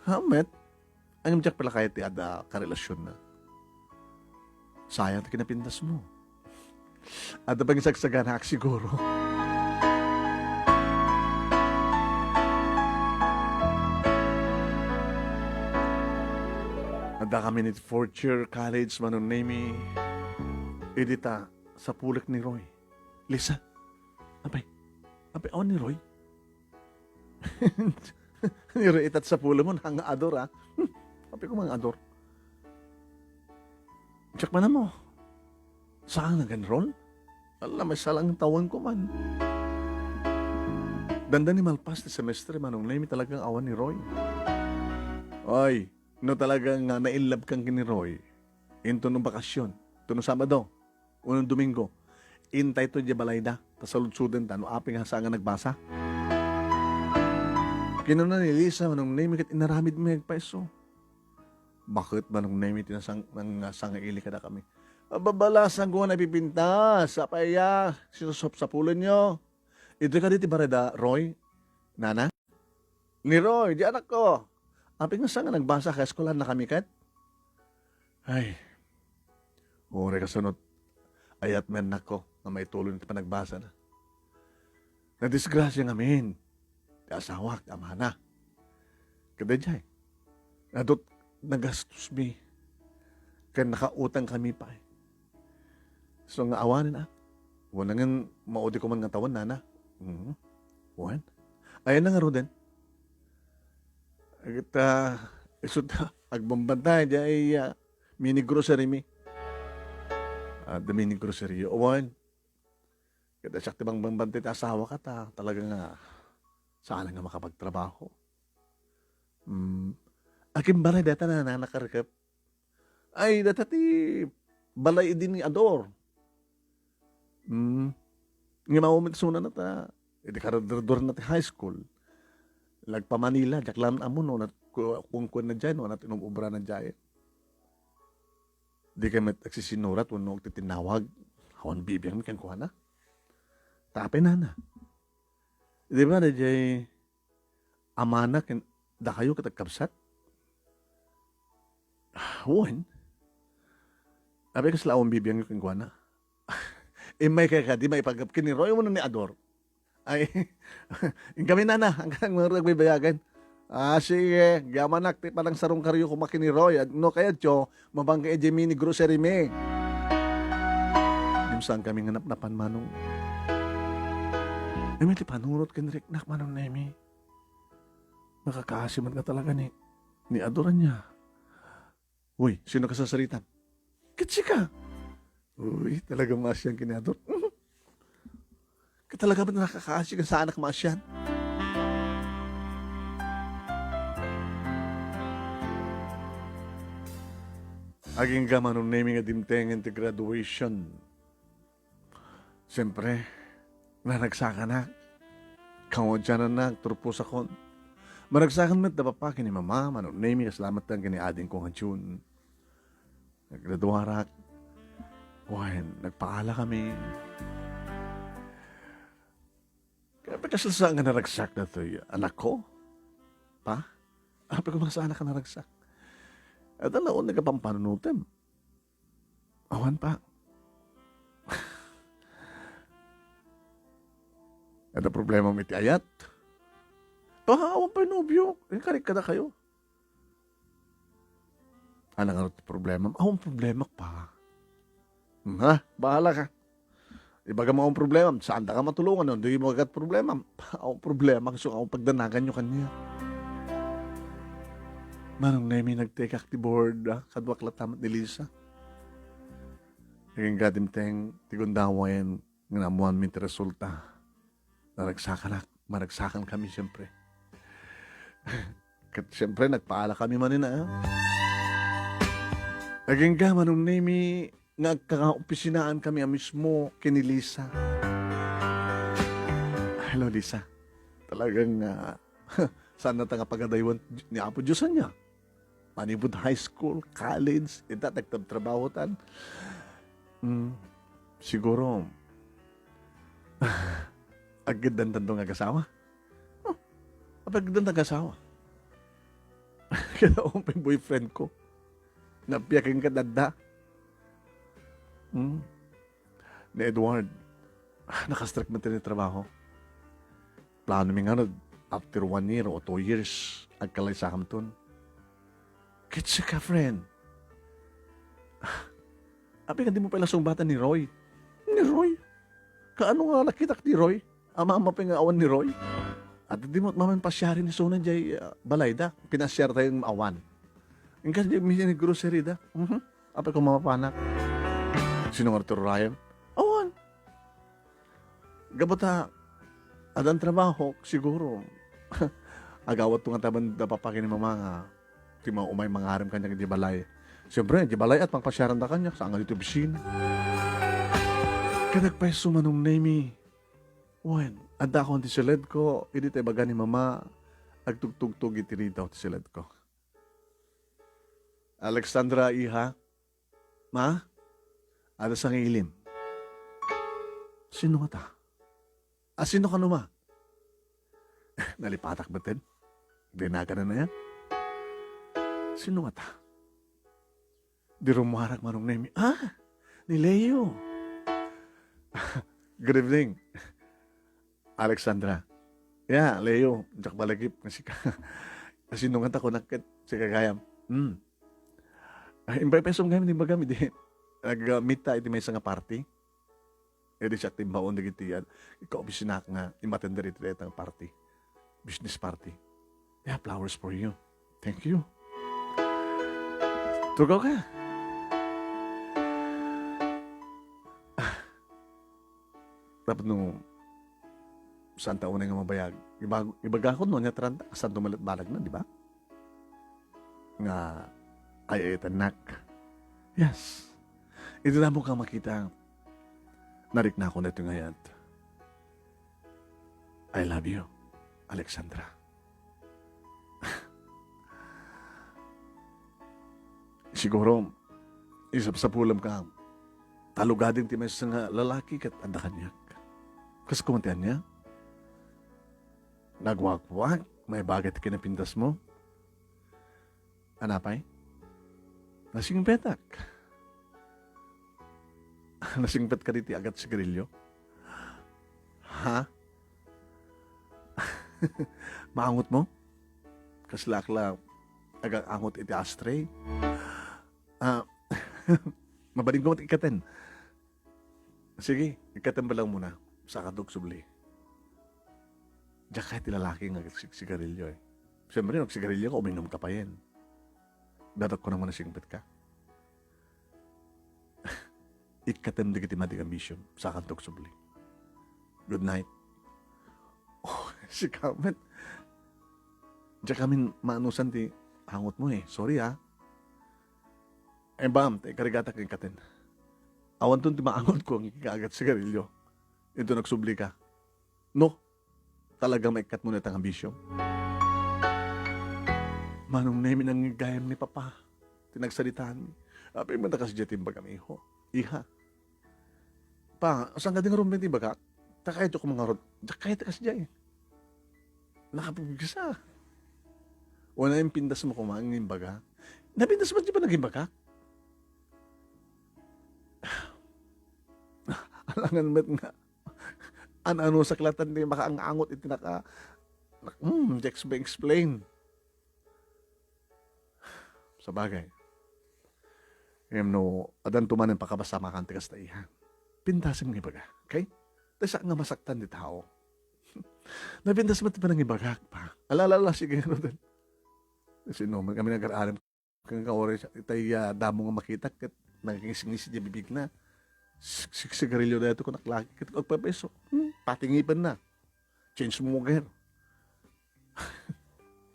Haan met. Ngem diak pay la kayat ti adda karelasionna. Sayang ti kinapintasmo. Adda pangsagsaganaak siguro. Adda kami iti fourth year college, Manong Nemy. Idi ta sapulek ni Roy. Lisa, apay, apay, awan ni Roy? Ni Roy, itat sapulem, haan nga ador, a. Hmm, apay koma nga ador. Check man mo. Saan nag-enroll? Ala, may salang tawen ko man. Dandani malpas ti semestre, Manong Nemy, talagang awan ni Roy. Ay, no talagang, a, na-inlove kang ken ni Roy, into no bakasyon, into no Sabado, wenno Domingo, intayto idiay balayda, ta saludsoden ta no apay nga saan nga nagbasa. Kinuna ni Lisa, Manong Nemy, ket inaramidmi nga agpayso. Baket, Manong Nemy, ti nasang-, nang-, nasangaili kadakami. Ababalasan ko nga naipipintas. Apay a, sinusapsapulenyo? Idi kadi ti bareda, Roy? Nana? Ni Roy, di anakko. Apay nga saan nga nagbasa, ka eskwelannakami ket? Ay, uray kasano, ayat met, anakko, nga maituloy ti panagbasana. Nadisgrasia ngamin ti asawak, amana. Kadaydiay, adut nagastosmi, ken nakautangkami pay. So nga awanen, a? Wen, ngan maudi ko man nga tawen, nana. Mhm. Wen? Ayan na ngaruden. Ket, a, isu ta, agbambantay, diay, a, mini grocery mi. A, the mini grocery. Wen? Ket siak ti bangbantay ti asawak ta, talaga nga, saan nga makapagtrabaho. Mm. Akin balay dayta, nana, nakarkep? Ay, dayta ti balay idi ni Ador. Mm. Ngem awan met sunana ta, idi kagraduarna ti high school, nagpa-Manila, diak laeng ammo no, nat-, ku-, kunkuana diay, no, ania ti inum-obrana diay. Dikay met agsisinurat wenno agtitinnawag. Awan bibiangmi kenkuana. Ta apay, nana? Di ba, daydiay amana ken dakayo ket agkabsat? Wen. Apay kasla awan bibiangyo kenkuana? Immay kay kadi maipaggep ken ni Roy wenno ni Ador? Ay, inkami, nana, ang kanang mga agbaybayagan. A, sige, agyamanak ti panangsarungkaryo koma ken ni Roy. Ag-, no kayatyo, mabangkay idiay mini grocery mi. Ngem saankami nga napnapan, Manong. Immay ti panunot ken riknak, Manong Nemy. Makakaasi met nga talaga ni, ni Ador, ania? Uy, sino kasasaritam? Ket sika. Uy, talaga maasian ken ni Ador. Ket talaga met nakakaasi ken saanak maasian. Agingga, Manong Nemy, nga dimtengen ti graduation. Siempre, naragsakanak. Kaudyanan, nagturposakon. Maragsakan met da papa ken ni mama, Manong Nemy, kasla met ken ni adingko nga June. Naggraduarak. Wen, nagpaala kami. Kaya kasla saan nga naragsak daytoy, anakko? Pa? Apay koma saanak a naragsak? Adda laeng nga pampanunotem. Awan, pa. Adda problemam iti ayat? Pa, awan pay nobio. Inkarik kadakayo. Ania ngarud ti problemam? Awan problemak, pa. Hmm, ha? Bahala ka. Ibagam nga awan problemam. Saandaka matulongan no dimo agad problemam. Awan problema, isu nga awan pagdanaganyo kaniak. Manong Nemi, nagtekak ti board, ah, kaduak latta met ni Lisa. Agingga dimteng ti gundaway nga naammoanmi ti resulta. Naragsakanak, maragsakankami, siyempre. Ket siyempre, nagpaala kami manen, ah. Agingga, Manong Nemi, nga agkakaopisinaan kami a mismo ken ni Lisa. Hello, Lisa. Talagang, ah, saan na ta nga pagadaywan ni Apo Dios ania? Manipud high school, college, ita nagtabtrabaho tan. Mm, siguro, agkeddan tanto nga agasawa. Huh, apay agkeddan nga agasawa? Kada umpay boyfriend ko. Napiakin ka dadda. Hmm? Ni Edward, nakastrek man ti trabaho. Plano mi nga no, after one year o two years, agkalaysakamton. Kitsa ka, friend. Apay nga di mo pala sungbatan ni Roy? Ni Roy? Kaano nga nakitak ni Roy? Ama-ama pay nga awan ni Roy? At di mo maman pasyari ni Sona jay, ah, balay da. Pinasyar tayo ng awan. Ingkas di minsan ni grocery da. Mhm. Apay ko mapapanak. Sino nga Arthur Ryan? Awan. Gapu ta, adan trabaho, siguro. Agawat to nga taban da papa ken ni mama nga ti maumay mangarem kaniak iti balay. Siyempre, iti balay at pangpasyaran da kaniak, saan nga dito opisina. Kadagpay sumanong Nemi. Wen, adda akon ti siled ko, idi ta ibaga ni mama, agtugtugtog iti ridaw ti siled ko. Alexandra, iha? Ma? Adda sangilim. Sino nga ta? A, sino kano, ma? Nalipatak metten. Dinagan na yan. Sino nga ta? Di rumuarak manong Nemi. Ah, ni Leo. Good evening. Alexandra. Ya, Leo, diak malagip nga sika. Sino nga ta kunak ket sika gayam? Hmm. Ay, imbay pesom gayam, di ba gayam, di nag-meet ta iti maysa nga party? Idi siak ti imbaon dagiti, ah, ikaobisinak nga imatender iti dayta nga party. Business party. Yeah, flowers for you. Thank you. Tugaw ka. Tapno saan ta unay nga mabayag? Ibag-, ibagakon no ania ti ranta, saan tumalet balag na, di ba? Nga ay-ayatennak. Yes. Iti damo ka makita, nariknakon daytoy nga ayat. I love you, Alexandra. Siguro, isapsapulem ka, ta lugading ti maysa nga lalaki ket adda kaniak. Kas kuman ti ania? Nagwakwak, maibaga ti kinapintas mo. Anapay? Nasingpetak. Nasingpet ka diti agat sigarilyo? Ha? Maangot mo? Kasla ak la agangot iti ashtray? Ah, mabalin ko met ikkaten. Sige, ikkaten bala muna. Saka dog subli. Diak kayat ti lalaki nga agsigsigarilyo, eh. Siyempre, no agsigarilyo ka, uminom ka payen. Dadak ko naman nasingpet ka. Ikkatem dagiti madi nga bisyo, sakanto subli. Good night. Oh, sika met. Diak amin maanusan ti angot mo, eh. Sorry, ah. Ay, bam, ta ikarigatak nga ikkaten. Awanton ti maangot ko nga ikaagat sigarilyo. Ito nagsubli ka. No, talaga maikkat mo na itang ambisyon. Manong Nemi, nanggigayam ni Papa ti nagsaritaanmi. Apay man ta kasdiay ti imbagam, iho? Iha? Pa, saan ka di nga rumbeng ti bagak? Ta kayat ko mangarod. Diak kayat kasdiay. Nakapagkisa. Wala yung pintas mo kumang imbaga. Napintas mo di ba naging bagak? Alangan met nga. An-ano saklatan ti makaangangot iti naka, nak-, hmm, di explain, explain. Sabagay. Ngem no, adanto manen pakabasa makan ti kasta, iha. Pintasem nga ibaga, okay? Ta saan nga masaktan ti tao. Napintas met ti panangibagak, pa. Ala, ala, ala, sige, ano din. Sino man kami nag-aar-arim kenka, oras itay, ah, damo nga makitak ket nangisngis ti bibigna. Sik-, siksigarilyo daytoy kunak laki ket agpaypayso. Hmm, pati ngipenna. Chain smoker.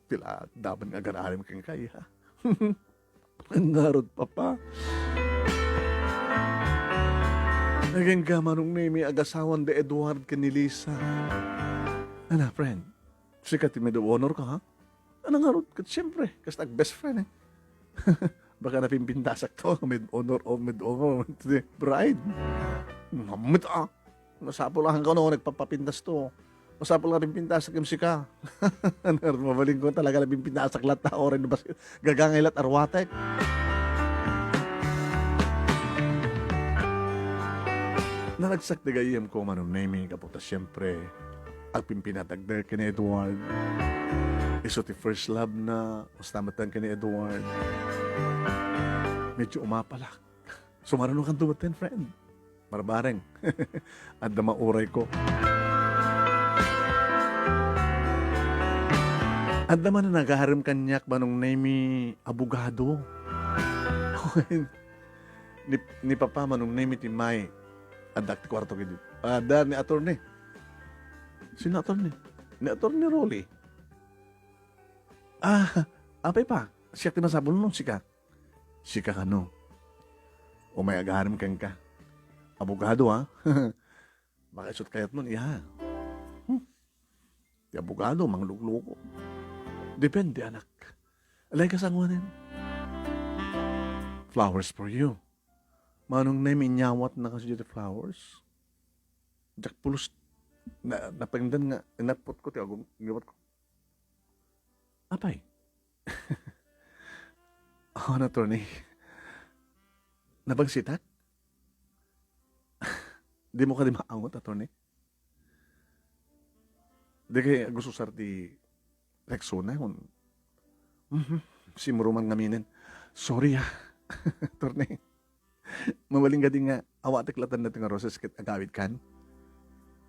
Ti la, damo nga agar-arim kenka, iha. Ngarud, Papa. Nagingga Manong Nemi, agasawan da Edward ken ni Lisa. Ana, friend? Sika ti maid of honor ka, ha? Ana ngarud, ket siempre, kasta ag best friend, eh. Baka napimpintasak to, maid of honor, o maid of honor, bride. Namit, ah. Masapul a, hanggang no, nagpapapintas to. Masapul nga pimpintasak yung sika. Ano, mabaling ko talaga na pimpintasak latta, oray no bas-, gagangay lat arwatek. Naragsak ti gayyem ko, Manong Nemi, kaputa, siyempre, agpimpinatag da ken Edward. Isu ti first love na, basta met ken Edward. Medyo umapalak. Sumaruno kan dumaten, friend. Marbareng. Adda mauray ko. Adda man nagaharem kaniak, Manong Nemi, abogado. Ni, ni Papa, Manong Nemi, ti may. Adda ti kuarto kidi. Adda ni attorney. Sino attorney? Ni attorney Rolly. Ah, apay pa. Siak ti masapul no, sika. Sika kano? Umay agarem kenka. Abogado, ha? Baka isut kayat mo, iha. Hmm. Ti abogado, manglugluko. Depende, anak. Alay ka sanguanen. Flowers for you. Manong Nemi, inyawat na kasi ti flowers. Jack pulos, na, napengdan nga, inapot ko, ti agong, inapot ko. Apay? Oh, attorney. Nabangsitak? Di mo kadi maangot, attorney? Di kay gusto sar ti Rexona, kun, mhm, simuruman ngaminen. Sorry, ah. Attorney. Mabalin kadi nga awatek latta ti nga roses ket agawid kan?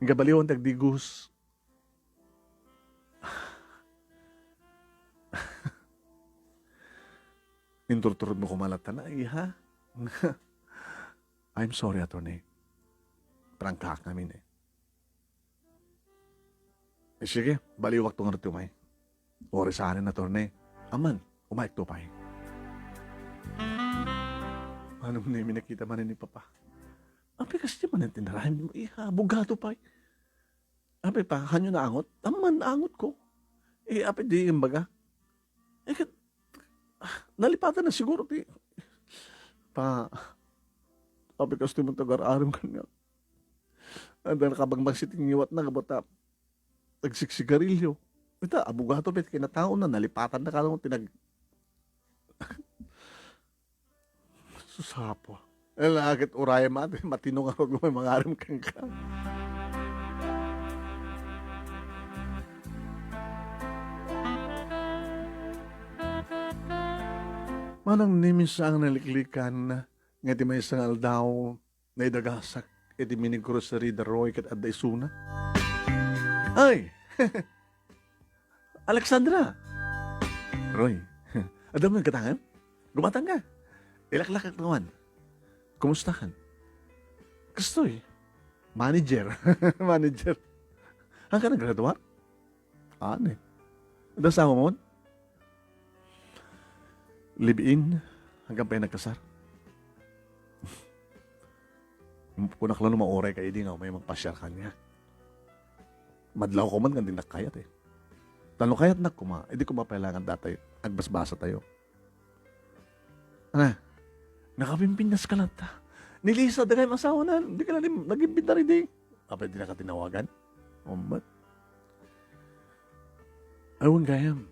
Nga baliwan ti agdigus. Inturturod mo koma latta na, iha. I'm sorry, attorney. Prangkaak ngamin, eh. Eh, sige, baliwak to ngarud ti umay. Oras anen, attorney. Aman, umayek to pay. Manong Nemi, nakita man ni Papa. Apay, kasta man ti narayam mo, iha, abogado pay. Apay pa, hanyo naangot? Aman, naangot ko. Eh, apay di imbaga? Eh, ket, ah, nalipatan na siguro ti, pa, apay, kasta man ti agar-arim kaniak. Adda nakabangbang ti ngiwatna, kabata, nagsiksigarilyo. Ita, abogado pay ti kinataona, nalipatan na kano ti nag-, Sus, apo. Ala, ket uray, mati-, matino nga rugo may mangarem kenka. Manang ni minsan nga naliklikan, nga ti maysa nga aldaw, naidagasak iti mini grocery da Roy ket adda isuna. Ay! Alexandra! Roy, adda mo nagkatangem? Gumatang ka. Ilaklakak naman. Kumusta kan? Kastoy. Manager. Manager. Hangka naggraduar? Ani? Adda asawa mo? Live-in? Hanggang pay nagkasar? Kunak la no mauray ka idi nga umay mangpasiar kaniak. Madlaw ko man nga di nakayat eh. Tano kayat nak kuma, idi kuma pailangan datay, agbasbasa tayo. Ana, nakapimpintas ka latta. Ni Lisa, dagay masawa na, di ka na rin nag-imbitar idi. Apay di nakatinawagan? Umbat. Awan gayam.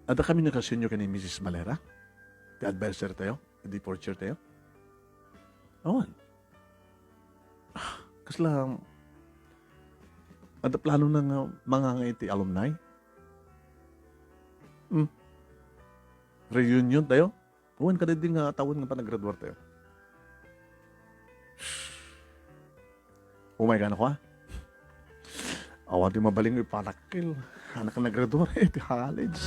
Adda kami nakasinyo ken ni Missus Valera? Ti adviser tayo? Ti fourth year tayo? Awan. Ah, kasla, adda plano na nga manganga iti alumni? Hmm. Reunion tayo? Wen, kadaydi nga tawen nga panagraduar tayo. Umay ka na kwa? Awan ti mabaling ipanakil. Anak nga nagraduar iti college.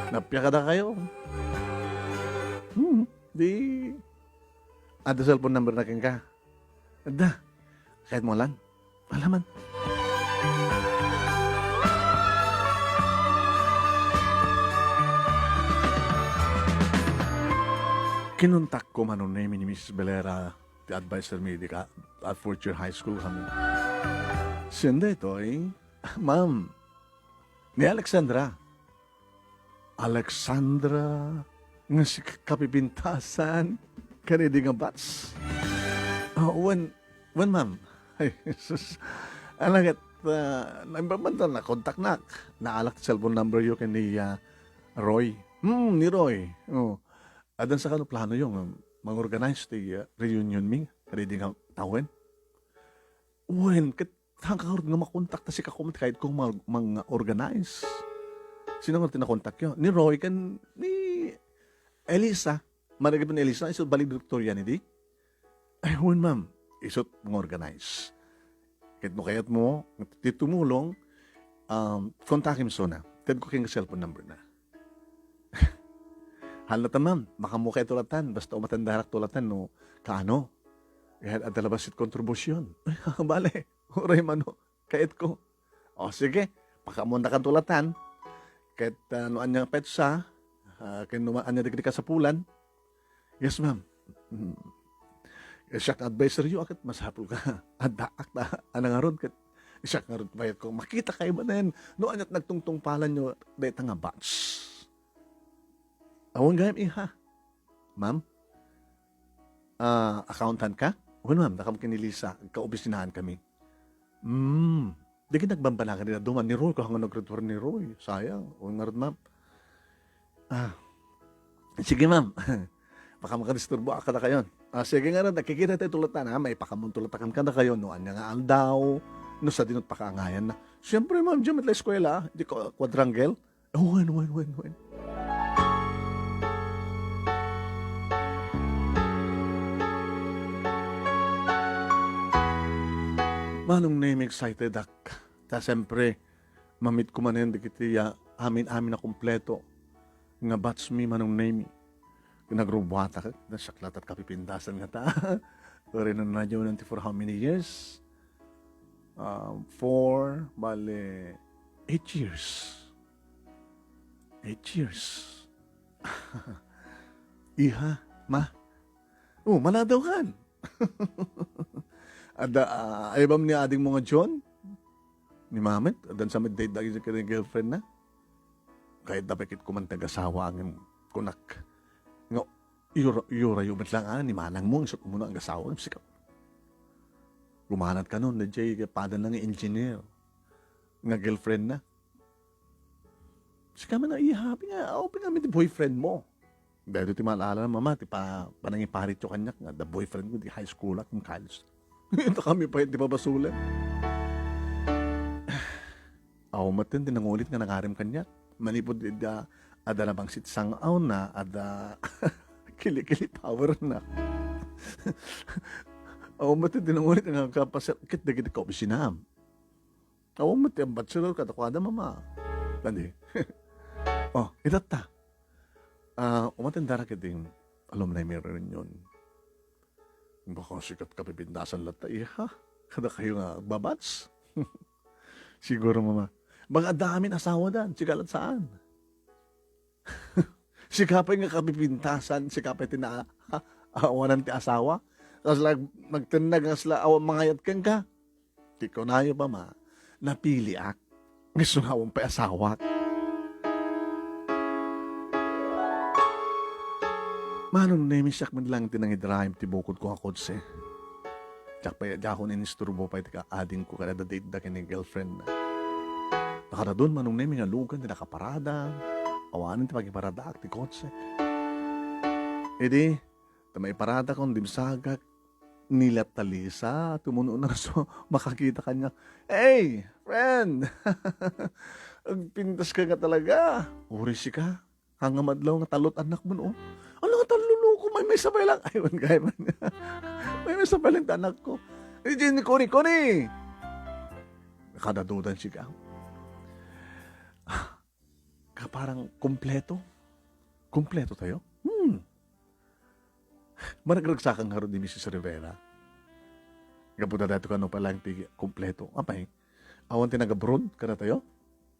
Napia kadakayo. Hmm, di, adda cellphone number na kenka? Adda. Kayatmo lan? Alaman. Kinuntakko, Manong Nemi, ni Missus Valera, ti adviser mi idi ka, at fourth year high school kami. Saan daytoy? Ma'am, ni Alexandra. Alexandra, nga si kapipintasan, ken idi nga batch. Ah, wen, wen, ma'am. Ay, Jesus. Ala ket, ah, naimbag man ta nakontaknak. Naalak ti cellphone number yo ken ni, ah, Roy. Hmm, ni Roy. Oh. Addan sa kano plano yo nga mang-organize ti, ah, reunion mi, ken idi nga tawen? Wen, ket saan ka ngarud nga makontak ta sika koma ti kayatko nga mang-, mang-organize? Sino nga ti nakontak yo? Ni Roy ken ni Elisa. Managip ni Elisa, isu valedictorian idi? Ay, wen, ma'am. Isut nga organize. Ket no kayatmo ti tumulong, um, kontakim suna. Tedko kenka cellphone number na. Hala ta, ma'am. Makaammo kay tulatan. Basta umatendarak tulatan no kaano. Kayat adda labasit kontribusion. Bale. Uray mano, kayatko. O, sige, pakaammoantakan tulatan. Ket, ah, no ania nga petsa, ah, ken no ania dagiti kasapulan. Yes, ma'am. Hmm. Eh, siak adviser yo, a ket masapul ka. Addaak ta, a nangarud ket siak ngarud bayat ko. Makita kay manen, no aniat nagtungtungpalan yo, dayta nga batch. Awan gayam, iha. Ma'am? Ah, accountant ka? Wen, ma'am, dakam ken ni Lisa, agkaopisinaan kami. Hmm. Dagiti nagbambanagan ni dadduma, ni Roy, kano nga nagretuar ni Roy. Sayang. Wen ngarud, ma'am. Ah. Sige, ma'am. Baka makadisturbo ak kadakayon. Ah, sige ngarud, nakikita tayo tulatan, ha? May pakamun tulatakan kadakayon, no ania nga aldaw, no sadino ti pakaangayan na. Siyempre, ma'am, diyan met la eskwela, ah. Di ko, quadrangle. Wen, wen, wen, wen. Manong Nemi, excited ak. Ta siyempre, ma-meet ko manen dagiti, ah, amin-amin a kompleto nga batch mi, Manong Nemi. Nagrubuatak, nasaklat at kapipindasan nga ta. Pero nanadyo nanti for how many years? Um, four, bale, eight years. Eight years. Iha, ma. Oh, maladaw kan. Adda, ah, ay bam ni ading mo nga John? Ni Mamet, addan sa med-date dagiti ken girlfriend na. Kayat da pekit kuman ti agasawa ngem kunak. Nga, iyura-, iyurayo met lang, ah, ni manang mo, isut mo na agasawa, sika. Gumanat kanon, da jay pada na nga engineer. Nga girlfriend na. Sika man, ay, happy nga, open nga, ti boyfriend mo. Dahil ti maalala, mama, ti pa-, panangiparit yo kaniak, nga, the boyfriend ko, di high school ak, college. Ito kami pa, di pa basulan. Aw, maten, di nangulit nga nangarim kaniak. Manipod, di, da, ada na bangsit sang-aw na, ada kili-kili power na. Aw, maten, di nangulit nga kapasakit, dagiti kaopisinam. Awan met ti bachelor kadakuada, mama. Kadi. Oh, itatta. Ah, umatendarak iti alumni reunion. Baka sikat kapipindasan latta, iha. Kada kayo nga agbabats. Siguro, mama. Baka adda amin asawa dan, sigalat saan. Sika pay nga kapipintasan, sika pay ti na-, awanan ti asawa. Kasla nagtennag, kasla awan mangayat kenka. Ti kunayo pa ma, napiliak. Isu nga awan pay asawak. Manong Nemi, siak met lang ti nangidrive ti bukod ko nga kotse. Diak pay, diakon inisturbo pay ti kaadingko kada date da ken ni girlfriend na. Nakadadun, Manong Nemi, nga lugan ti nakaparada. Awanen ti pakiparadaak ti kotse. Idi, ta maiparadakon dimsagak, ni latta Lisa, tumuno na so makakita kaniak. "Hey, friend! Agpintas ka nga talaga. Uri sika. Nga madlaw nga talot anak mo, no?" "Ano nga taluloko? May, may sabay lang." Ay, man, gay man. May, may sabay lang ti anak ko. "Eh, Jenny, kuni, kuni!" Kadadudan siya. Ah, parang kumpleto. Kumpleto tayo? Hmm. Managragsakan ngarud ni Misis Rivera. Gapu ta daytoy kano pay laeng ti kumpleto. Apay, awan ti nag-abroad kadatayo?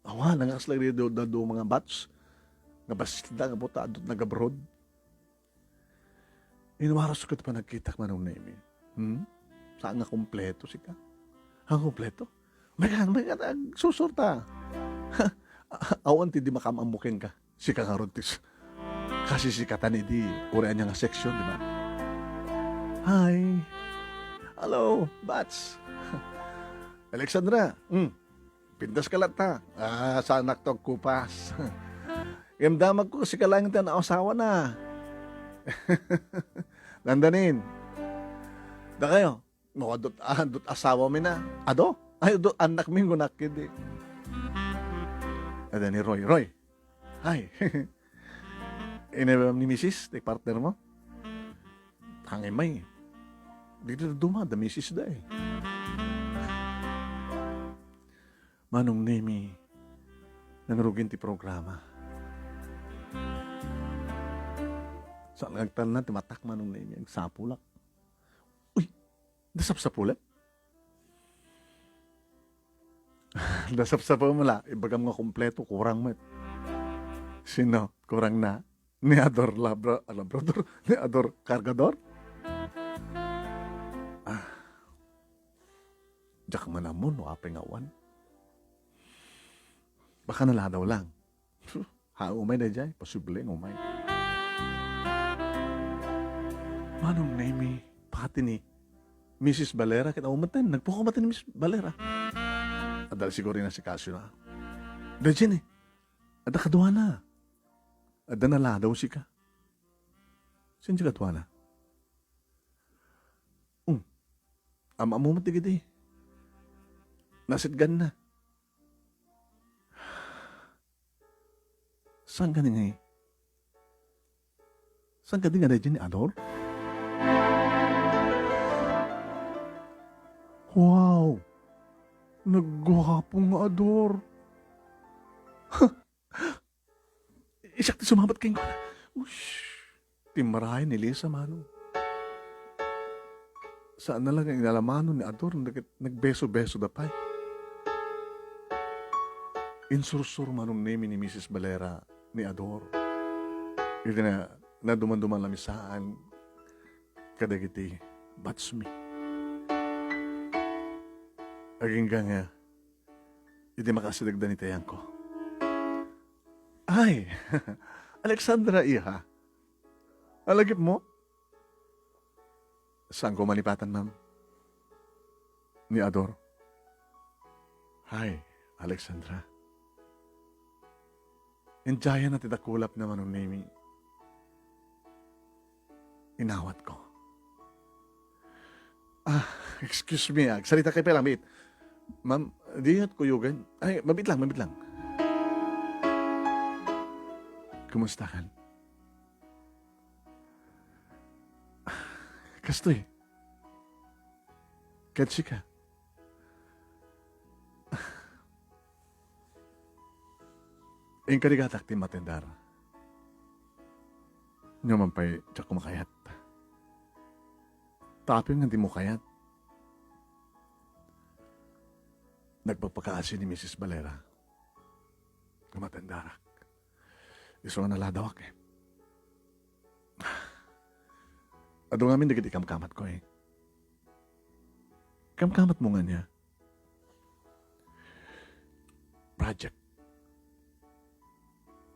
Awan, nangakas lang daytoy, daytoy mga batch. Nga bassit da, gapu ta adu ti nag-abroad. Inuaras ket panagkitak, Manong Nemi. Hmm? Saan nga kumpleto sika? Ang kumpleto? Maykan, maykan, agsusurta. Awan ti di makaam-ammo kenka. Sika ngarud ti s-, kasisikatan idi uray ania nga section, di ba? Hi. Hello, Bats. Alexandra, hmm. Pintas ka latta. Ah, saanak to agkupas. Ngem damagko, sika laeng ti naasawana. Dandanin. Dakayo, no, adut, adut asawami na. Adu? Ay, adut annakmi, kunak idi. Ada ni Roy. Roy. Hi. Inawam ni Misis, ti partner mo? Hangin may. Dito duma, da Misis da eh. Manong Nemi, nangrugin ti programa. Sa nagtanna ti matak, Manong Nemi, agsapulak. Uy, nasapsapulak? Nasapsapulak mo la, ibagam nga kompleto, kurang met. Sino? Kurang na? Ni Ador Labra-, Labrador? Ni Ador Cargador? Ah. Diak man ammo no apay nga awan. Baka naladaw lang. Ha, umay daydiay. Posible nga umay. Manong Nemi, pati ni Misis Valera, ket awan met, nagpukaw met ni Misis Valera. Adda siguro inasikaso na. Daydiay ni. Adda kaduana. Adda naladaw sika. Saan ti kaduana? Um. Am-ammo met dagiti. Nasitgan na. Saan kadi nga, saan kadi nga daydiay ni Ador? Wow! Nagguapo nga Ador. Siak ti sumabat kenkuana. Ush! Timmaray ni Lisa, Manong. Saan na lang nga inalamano ni Ador, nag-, nagbeso-beso da pay. Insursur, Manong Nemi, ni Misis Valera ni Ador. Iti na, naduman-duman la mi saan kadagiti batch mi. Agingga nga, idi makasideg da ni tayangko. Ay, Alexandra, iha. Alagipmo? Saanko malipatan, ma'am? Ni Ador. Hi, Alexandra. Indiayen na ti dakulap na, Manong Nemi. Inawatko. Ah, excuse me, ah. Saritaka pay lang, mabiit. Ma'am, diyo kuyogan? Ay, mabiit lang, mabiit lang. Kumusta kan? Kastoy. Ket sika? Inkarigatak ti matendar. Nyaman pay, diak makayat. Tapin nga dimo kayat. Nagpapakaasi ni Misis Valera nga matendarak. Isu nga naladawak, eh. Adu ngamin dagiti kamkamatko, eh. Kamkamatmo nga niya? Project.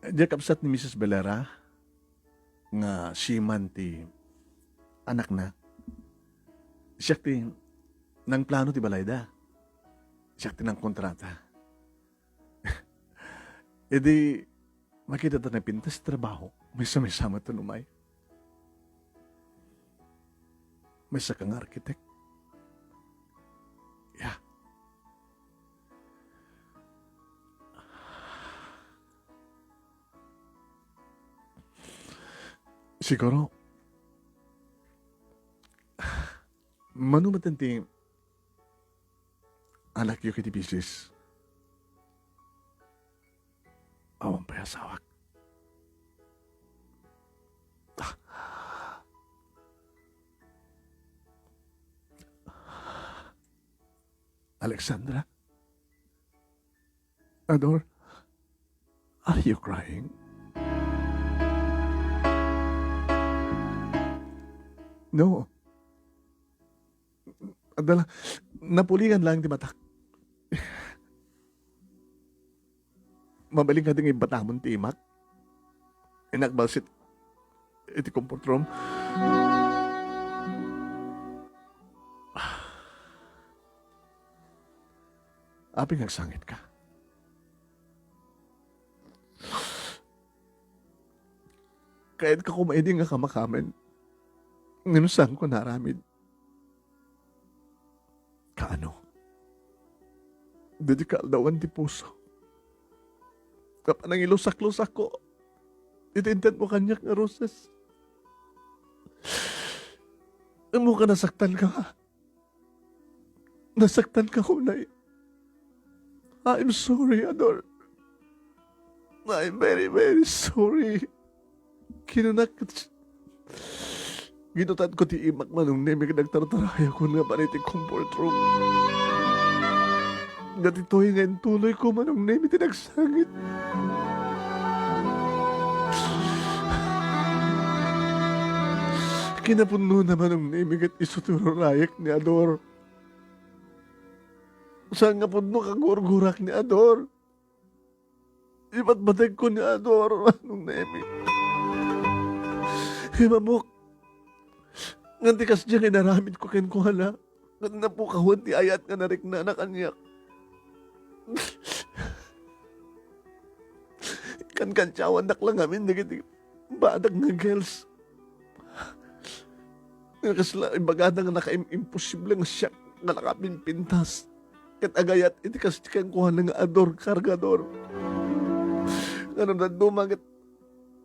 Diak kabsat ni Misis Valera nga siman ti anakna. Siak ti nangplano ti balayda. Siak ti nangkontrata. Idi makita ta napintas ti trabaho, maysa-maysa met ti umay. Maysa ka nga architect. Ya. Siguro, mano met ti anakyo iti bisis? Awan pay asawak. Alexandra? Ador, are you crying? No. Adala, napulingan lang ti matak. Mabalin kadi nga ibatamon ti imak? Inakbalsit iti comfort room. Apay nga agsangitka? Kayatka koma idi nga kamakamen. Ngem saanko naaramid. Kaano? Daydi kaaldawan ti puso. Nga panangilusak-lusakko iti intedmo kaniak nga roses. Ammok a nasaktanka. Nasaktanka unay. I'm sorry, Ador. I'm very, very sorry. Kinunak, ginutanko ti imak, Manong Nemi, ket nagtartarayakon nga pan iti comfort room. Daytoy nga intuloyko, Manong Nemi, ti nagsangit. Kinapudnona, Manong Nemi, ket isu ti ururayek ni Ador. Saan nga pudno kagurgurak ni Ador. Ipatpategko ni Ador, Manong Nemi. Immawak. Ngem ti kasdiay nga inaramidko kenkuana, ket napukawen ti ayat nga nariknana kaniak. Kankantiawandak la ngamin dagiti badak nga girls. Nga kasla ibagada nga nakaim-, imposible nga siak nga nakapimpintas ket agayat iti kasdi kenkuana nga Ador, Cargador. Ngem no dadduma ket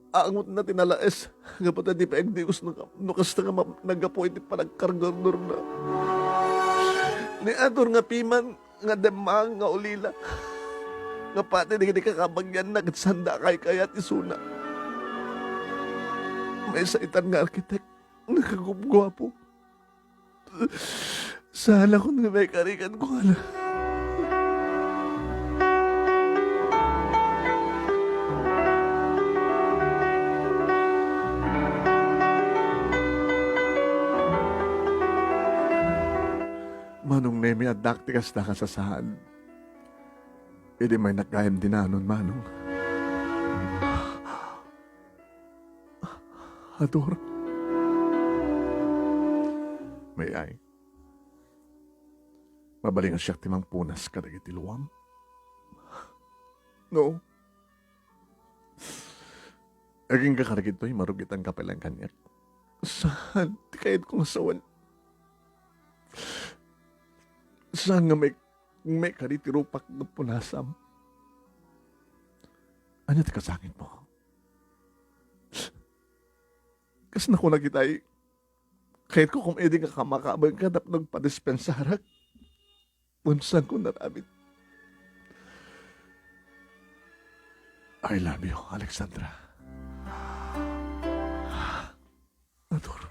angotna ti nalaes, gapu ta di pay agdios no, no kasta nga ma-, naggapu iti panagkargadorna. Ni Ador nga piman, nga demmang nga ulila. Nga pati dagiti kakabagianna ket saanda a kaykayat isuna. Maysa itan nga arkitek nga kagupguapo. Saan a kun nga maikari kenkuana. Manong Nemi, addak ti kasta nga sasaad. Idi maynak gayam dinanon, Manong. Ador. May ay. Mabalin a siak ti mangpunas kadagiti luam? No. Agingga kadagitoy, marugitanka pay laeng kaniak. Saan ti kayatko nga sawen? Saan nga may, may kadi ti rupak nga punasam? Ania ti kasangitmo? Kas nakuna kitay, kayatko koma idi nga kamakabaenka tapno agpadispensarak. Ngem saanko naaramid. I love you, Alexandra. Ador.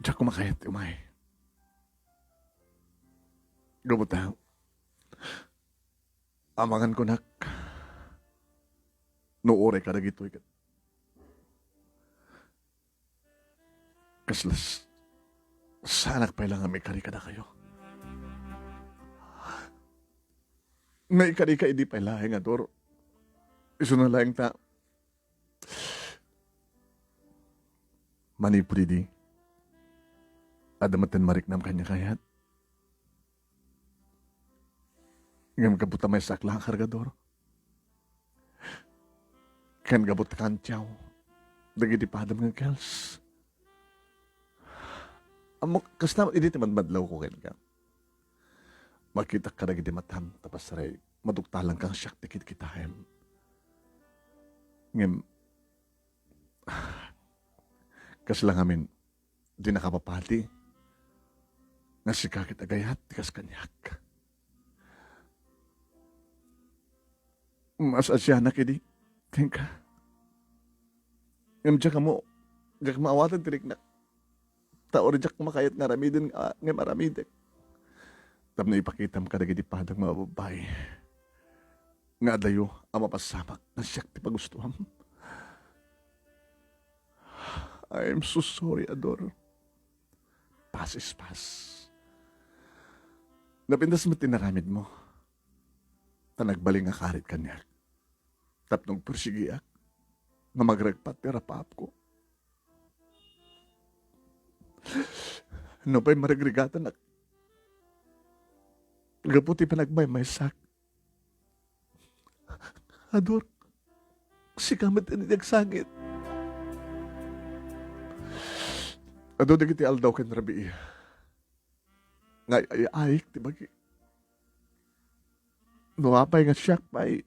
Diak koma kayat ti umay. Gapu ta, amangan kunak, no uray kadagitoy ket kasla s-, saanak pay la nga maikari kadakayo. Nga ikarika idi pay laeng, Ador. Isuna laeng ta, manipud idi, adda metten mariknam kaniak, kayat. Ngem gapu ta maysaak la a kargador, ken gapu ta kantiaw dagiti padam nga girls. Ammok, kasta met idi ti madmadlawko kenka. Makitak kadagiti matam, ta pasaray, maduktalanka nga siak ti kitkitaem. Ngem, kasla ngamin, di nakapapati nga sika ket agayat ti kas kaniak. Maasianak idi kenka. Ngem diak ammo, diak maawaten ti riknak. Ta uray diak makayat nga aramiden nga, ngem aramidek. Tapno ipakitam kadagiti padam nga babbai nga adayo a mapasamak nga siak ti pagustuam. I'm so sorry, Ador. Past is past. Napintas met ti naramidmo. Ta nagbalin nga karit kaniak. Tapno agpersigiak nga magragpat ti arapaapko. Nupay maregrigatanak gapu ti panagmaymaysak, Ador, sika met ti agsangit. Adu dagiti aldaw ken rabii nga ay-ayayek ti bagi. No apay nga siak pay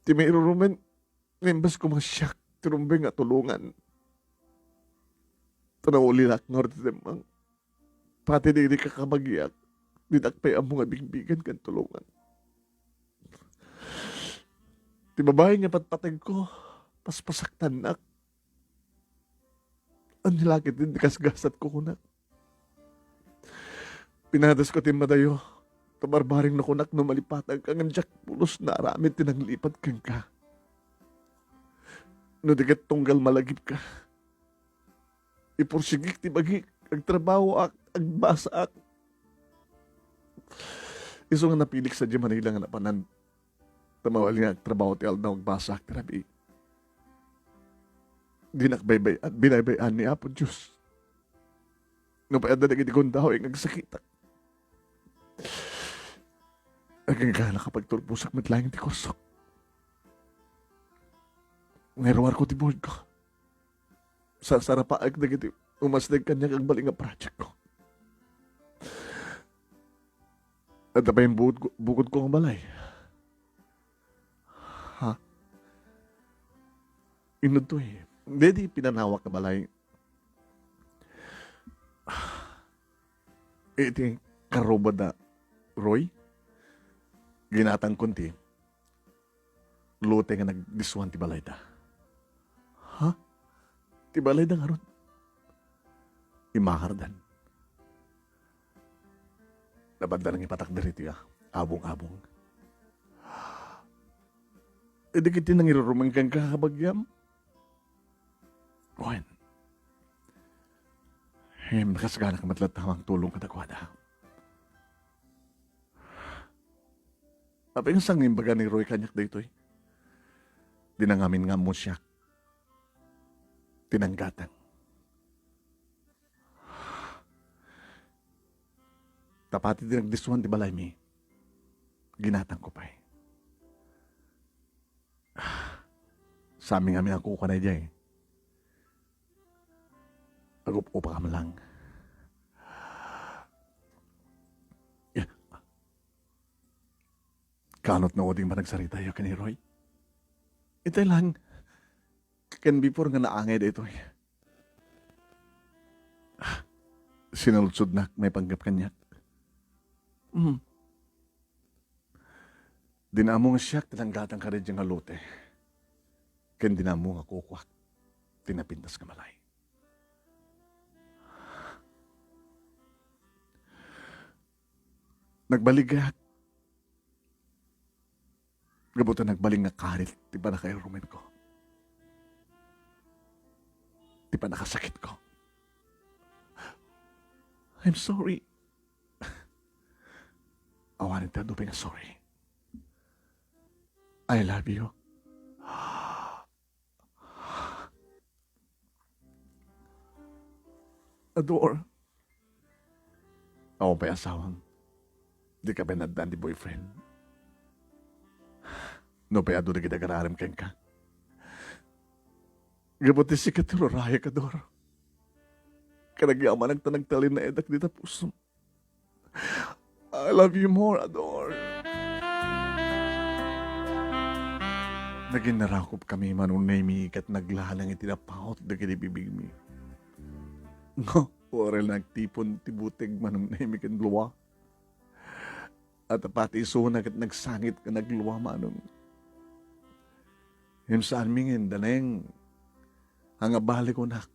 ti mairurumen, imbes koma siak ti rumbeng nga tulongan. Ta nauliak ngarud ti timmang. Pati daydi kakabagiak, dinak pay ammo nga bigbigen ken tulongan. Ti babai nga patpategko, paspasaktannak. Ania la ketdi ti kasgasatko kunak. Pinadasko ti madayo, ta barbareng no kunak no malipatangka, ngem diak pulos naaramid ti nanglipad kenka. No di ket tunggal malagipka, ipursigik ti bagik, agtrabahoak, agbasaak. Isu nga napilik sadiay Manila nga napanan, ta mabalin nga agtrabaho ti aldaw, agbasaak ti rabii. Dinak baybay-an, binaybay-an ni Apo Dios. Nupay adda dagiti gundaway nga agsakitak, agingga nakapagturposak met laeng ti kursok. Nairuarko ti bukodko. Sarsarapaek dagiti umasdeg kaniak agbalin nga projectko. Adda pay bukod-, bukodko nga balay. Ha? Inudtoy. Daydi pinanawak nga balay. Iti karruba da Roy, ginatangkon ti lote nga nagdisuan ti balayda. Ha? Ti balayda ngarud? Imakardan. Napadda nangipatak diri ti, ah, abong-abong. Idi ket ti nangirurumen kenka, kabagiam? Wen. Em, nakasaganak met latta nga mangtulong kadakuada. Apay nga saan nga imbaga ni Roy kaniak daytoy? Di nangamin nga ammo siak ti nanggatang. Ta pati ti nagdisuan ti balaymi, ginatangko pay. Saan mi ngamin a kukuana idiay. Agup-upakam lang. Kaanot no ading panagsaritayo ken ni Roy? Itay lang, ken before nga naangay daytoy. Sinaludsodnak maipanggep kaniak. Mm. Di na ammo nga siak ti nanggatang kadi nga lote. Ken di na ammo nga kukuak ti napintas nga balay. Nagbaligak. Gapu ta nagbalin nga karit ti pannakairumenko. Ti pannakasakitko. I'm sorry. Awanen ti adu pay nga sorry. I love you. Ador. Awan pay asawam. Dika pay naaddan ti boyfriend. Nupay adu dagiti agar-arem kenka. Gapu ti sika ti rurayak, Ador. Ket agyamanak ta nagtalinaedak dita pusom. I love you more, Ador. Naginnarakop kami, Manong Nemi, ket naglalang iti napaut dagiti bibigmi. Ngo, uray nagtipon ti buteg, Manong Nemi ken Lua. At pati isuna ket nagsangit nga naglua, Manong. Ngem saanmi nga indaneng, nga bali kunak.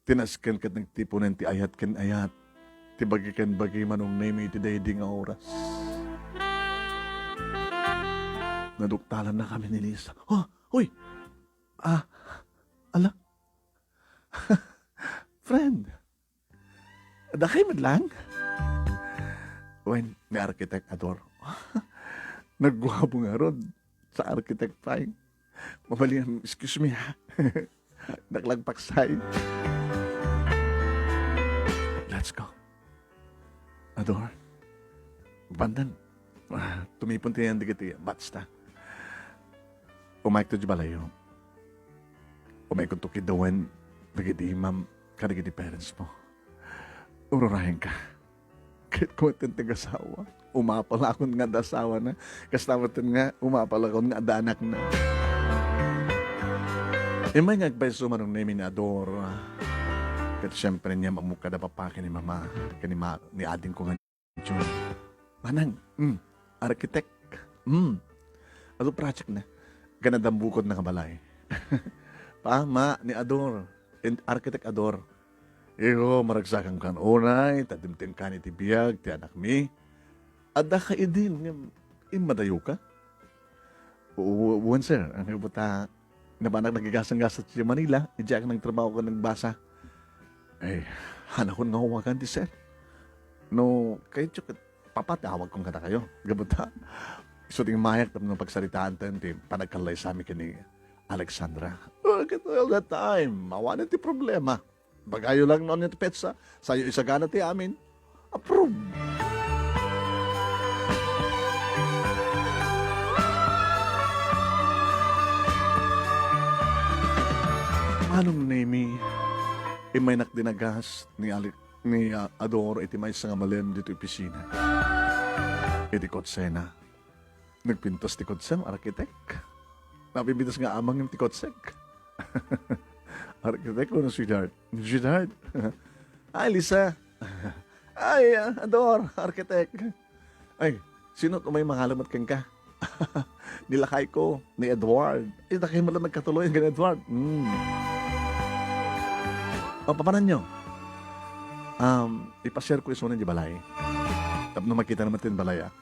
Ti nasken ket nagtiponen ti ayat ken ayat, ti bagi ken bagi, Manong Nemi, iti daydi nga oras. Naduktalannakami ni Lisa. "Ha? Hoy! Ah, ala? Friend, adda kay met lang?" Wen, ni Architect Ador. Nagguapo ngarud sa Architect pay. Mabalin, excuse me, ha? Naklagpaksay. Let's go. Ador. Bandan. Ah, tumipon ti yan dagiti batch ta. Umayek to di balayo. Umayek to kidawen dagiti imam kadagiti parents mo. Ururayen ka. Ket kung ti asawa, umapalakon nga adda asawana. Kasta met nga umapalakon nga adda anakna. Immay nga agpayso, Manong Nemi, ni Ador. Ket siyempre, niya mamukada papa ken ni mama, ken ni ma-, ni ading ko nga Jun. Manang, mm, architect. Mm. Adu project na. Ganadambukod na nga balay. Pa, ma, ni Ador. And architect Ador. Iho, maragsakan kan unay, ta dimtengkan iti biag ti anakmi. Adda ka idin nga immadayo ka? U-, wen, sir. Ang buta, napanak nagigasang-gasat ti Manila, idiak nagtrabaho ken nagbasa. Ay, hanakon nga uwagan ti sir. No, kayo, ket, papa, ti awagkon kadakayo. Gabuta, isu ti mayak tapno pagsaritaan tayo ti panagkallaysami ken ni Alexandra. Oh, ket all the time, awan ti problema. Bagayo lang no ania ti petsa, sayo isagana ti amin. Approve. Manong Nemi, immaynak dinagas ni Ali-, ni, ah, Ador iti maysa nga malem ditoy opisina. Iti kotsena. Nagpintas ti kotsem, arkitek. Napipintas nga amang ti kotsek. Arkitek wenno sweetheart? Sweetheart. Ay, Lisa. Ay, ah, Ador, arkitek. Ay, sino umay mangalamot kenka? Ni lakay ko, ni Edward. Ay, dakay mo lang nagkatuloy ken Edward. Hmm. O, papananyo? Um, ipashare ko isuna ti balay. Tapno makita naman ti balay, ah.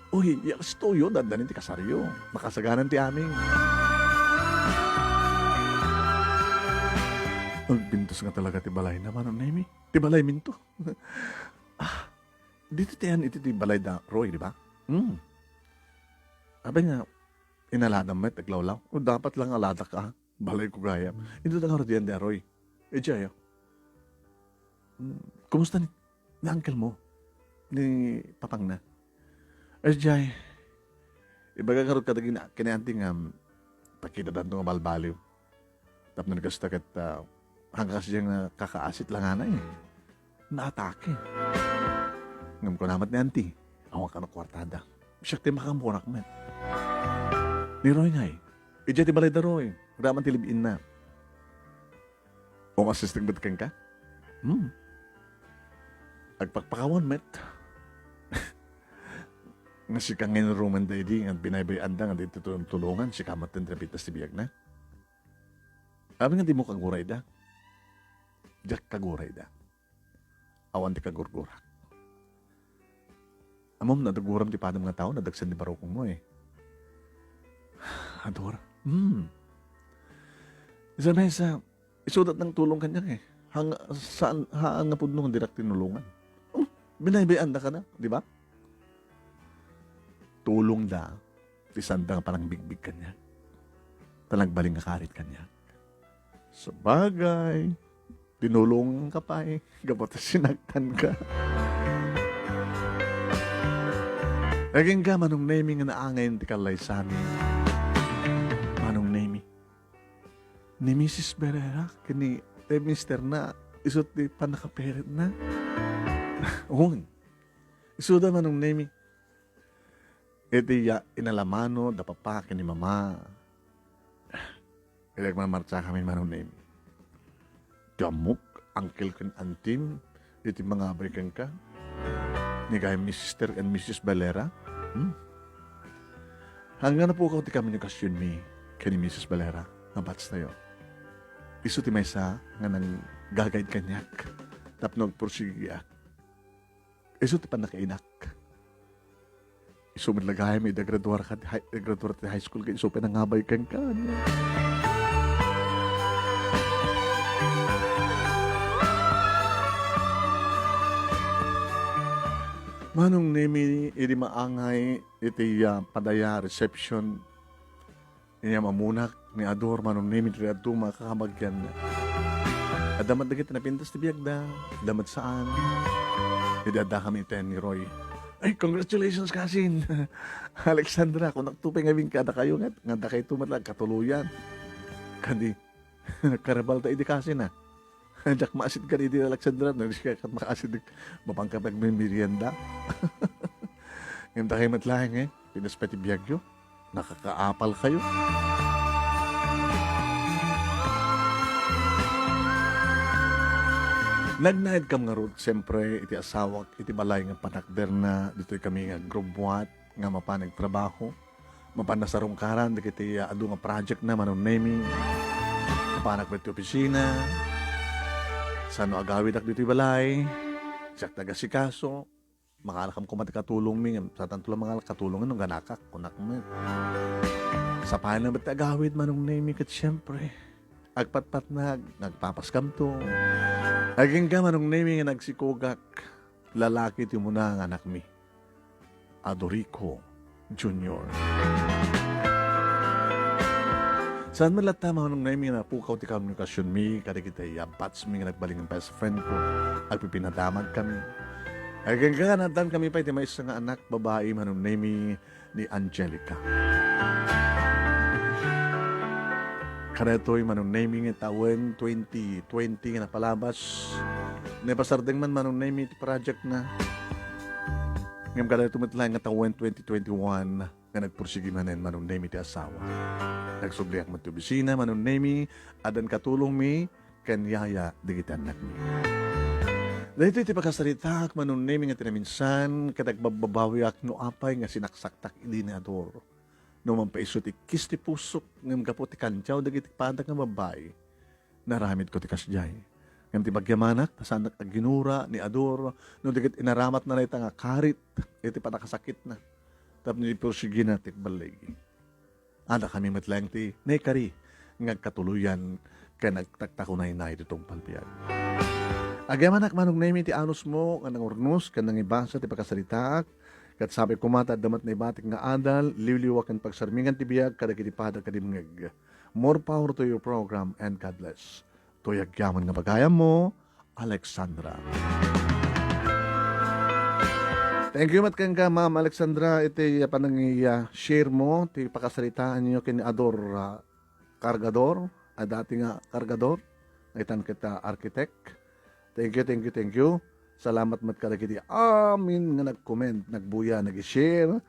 Uy, ya kastoyo, dandanin ti kasaryo. Makasaganan ti amin. Agbintos nga talaga ti balay na, Manong Nemi. Ti balay minto. Ah, dito ti yan, iti ti balay da Roy, di ba? Hmm. Abay nga, inaladam met, aglawlaw. O, dapat lang aladak ka. Balay ko gayam. Ito na nga diyan, di Roy. Eh, Jay, ah. Mm, kumusta ni, ni uncle mo? Ni papang na? Eh, Jay, ibaga ngarud kadagina, kini auntie nga, mm, pakita danto nga balbaliw. Tapno ni kasta ket, ah, hangkas diyan nga kakaasit lang anay. Naatake. Ngem kuna met ni auntie, awan kano kuartada. Siak ti makamburak met. Ni Roy ngay, idiay ti balay da Roy, raman ti live-in na. Umasistek met kenka? Hmm. Agpakpakawan met. Nga sika nga inrumen daydi, nga binaybay-anda, nga di ti tulong-tulongan, sika met ti napintas ti biag na. Abi nga di mo kagurayda. Diak kagurayda. Awan ti kagurgurak. Ammom, nadaguram ti padam nga tao, nadagsen ti barukongmo, eh. Ador. Hmm. Isa na isa, isudat nang tulong kaniak, eh. Hang-, saan, haan nga pudno nga dirak tinulongan. Hmm. Binaybay-anda ka na, di ba? Tulong da, ti sanda nga panangbigbig kaniak. Ta nagbalin nga karit kaniak. Sabagay, tinulongan ka pay, gapu ta sinaktan ka. Agingga, Manong Nemi, nga naangayen ti kallaysami. Manong Nemi. Ni Missus Berera, ken ni, eh, mister na, isu ti pannakapirit na. Wen. Isuda, Manong Nemi. Iti ya-, inalamano da papa ken ni mama. Iti agmarmartsa kami, Manong Nemi. Ti ammok, uncle ken antim, iti mangabay kenka. Ni kay Mister and Missus Valera? Hmm? Hanggang napukaw ti komunikasionmi ken ni Missus Valera nga batch tayo. Isu ti maysa nga nang-guide kaniak tapno agpursigiak. Isu ti pannakainak. Isu met la gayam idi agraduar ka ti high, agraduar ti high school ket isu pay nangabay kenka. Manong Nemi, idi maangay iti, ah, padaya, reception, inya mamunak ni Ador, Manong Nemi, ti adda makakabagian. Adda met dagiti napintas ti biagda, adda met saan. Idi adda kami iti ni Roy. Ay, congratulations, kasin! Alexandra, kunak to pay nga binkada kayo nga, nga dakay to met la, katuloyan. Kadi, nagkarabal ta idi kasin, ah. Diak maasid kadi idi Alexandra, no, di ka makaasid, mapangka pagmimerienda. Ngem dakay met laeng, eh, pinas pay ti biagyo. Nakakaapal kayo. Nagnaed kam ngarud, siyempre, iti asawak, iti balay nga panakderna, ditoy kami nga agrubuat, nga mapan agtrabaho, mapan nasarungkaran dagiti adu nga project na, Manong Nemi. Mapanak met ti opisina, saan no agawidak ditoy balay, siak ti agasikaso, mangalakam koma ti katulongmi, ngem saanto la mangalak katulong no ganakak, kunak met. Sapayan met ti agawid, Manong Nemi, ket siyempre, agpatpatnag, nagpapaskamto. Agingga, Manong Nemi, nga nagsikogak, lalaki ti umuna nga anakmi. Adorico Junior. Saan met latta, Manong Nemi, nga napukaw ti komunikasionmi kadagiti batchmi nga nagbalin nga best friend ko. Agpipinadamag kami. Agingga, naaddan kami pay ti maysa nga anak, babai, Manong Nemi, ni Angelica. Kadaytoy, Manong Nemi, nga tawen twenty twenty nga napalabas. Naipasardeng man, Manong Nemi, ti project na. Ngem kadaytoy met laeng nga tawen twenty twenty-one nga nagpursigi manen, Manong Nemi, ti asawa. Nagsubliak met ti opisina, Manong Nemi, addan katulongmi ken yaya dagiti annakmi. Daytoy ti pakasaritaak, Manong Nemi, nga ti naminsan, ket agbabbabawiak no apay nga sinaksaktak idi ni Ador. No manpaiso ti ikkis ti pusok, ngem gapu ti kantiaw dagiti padak nga babbai, naramidko ti kasdiay. Ngem ti pagyamanak, ta saannak agginura ni Ador no di ket inaramatna dayta nga karit iti panakasakitna tapno ipursigina ti ballig. Adda kami met laeng ti naikari nga agkatuloyan ken agtaktakunaynay ti tungpal biag. Agyamanak, Manong Nemi, ti anusmo nga nangurnos ken nangibasa ti pakasaritaak, ket sapay koma ta adda met naibatik nga adal, liwliwa ken pagsarmingan ti biag kadagiti padak nga dimngeg. More power to your program and God bless. Toy agyaman nga bagayammo, Alexandra. Thank you met kenka, Ma'am Alexandra, iti panangi-, ah, share mo ti pakasaritaanyo ken ni Ador, ah, Cargador, a dati nga Cargador, nga itan ket architect. Thank you, thank you, thank you. Salamat met kadagiti amin nga nag-comment, nagbuya, nag-share.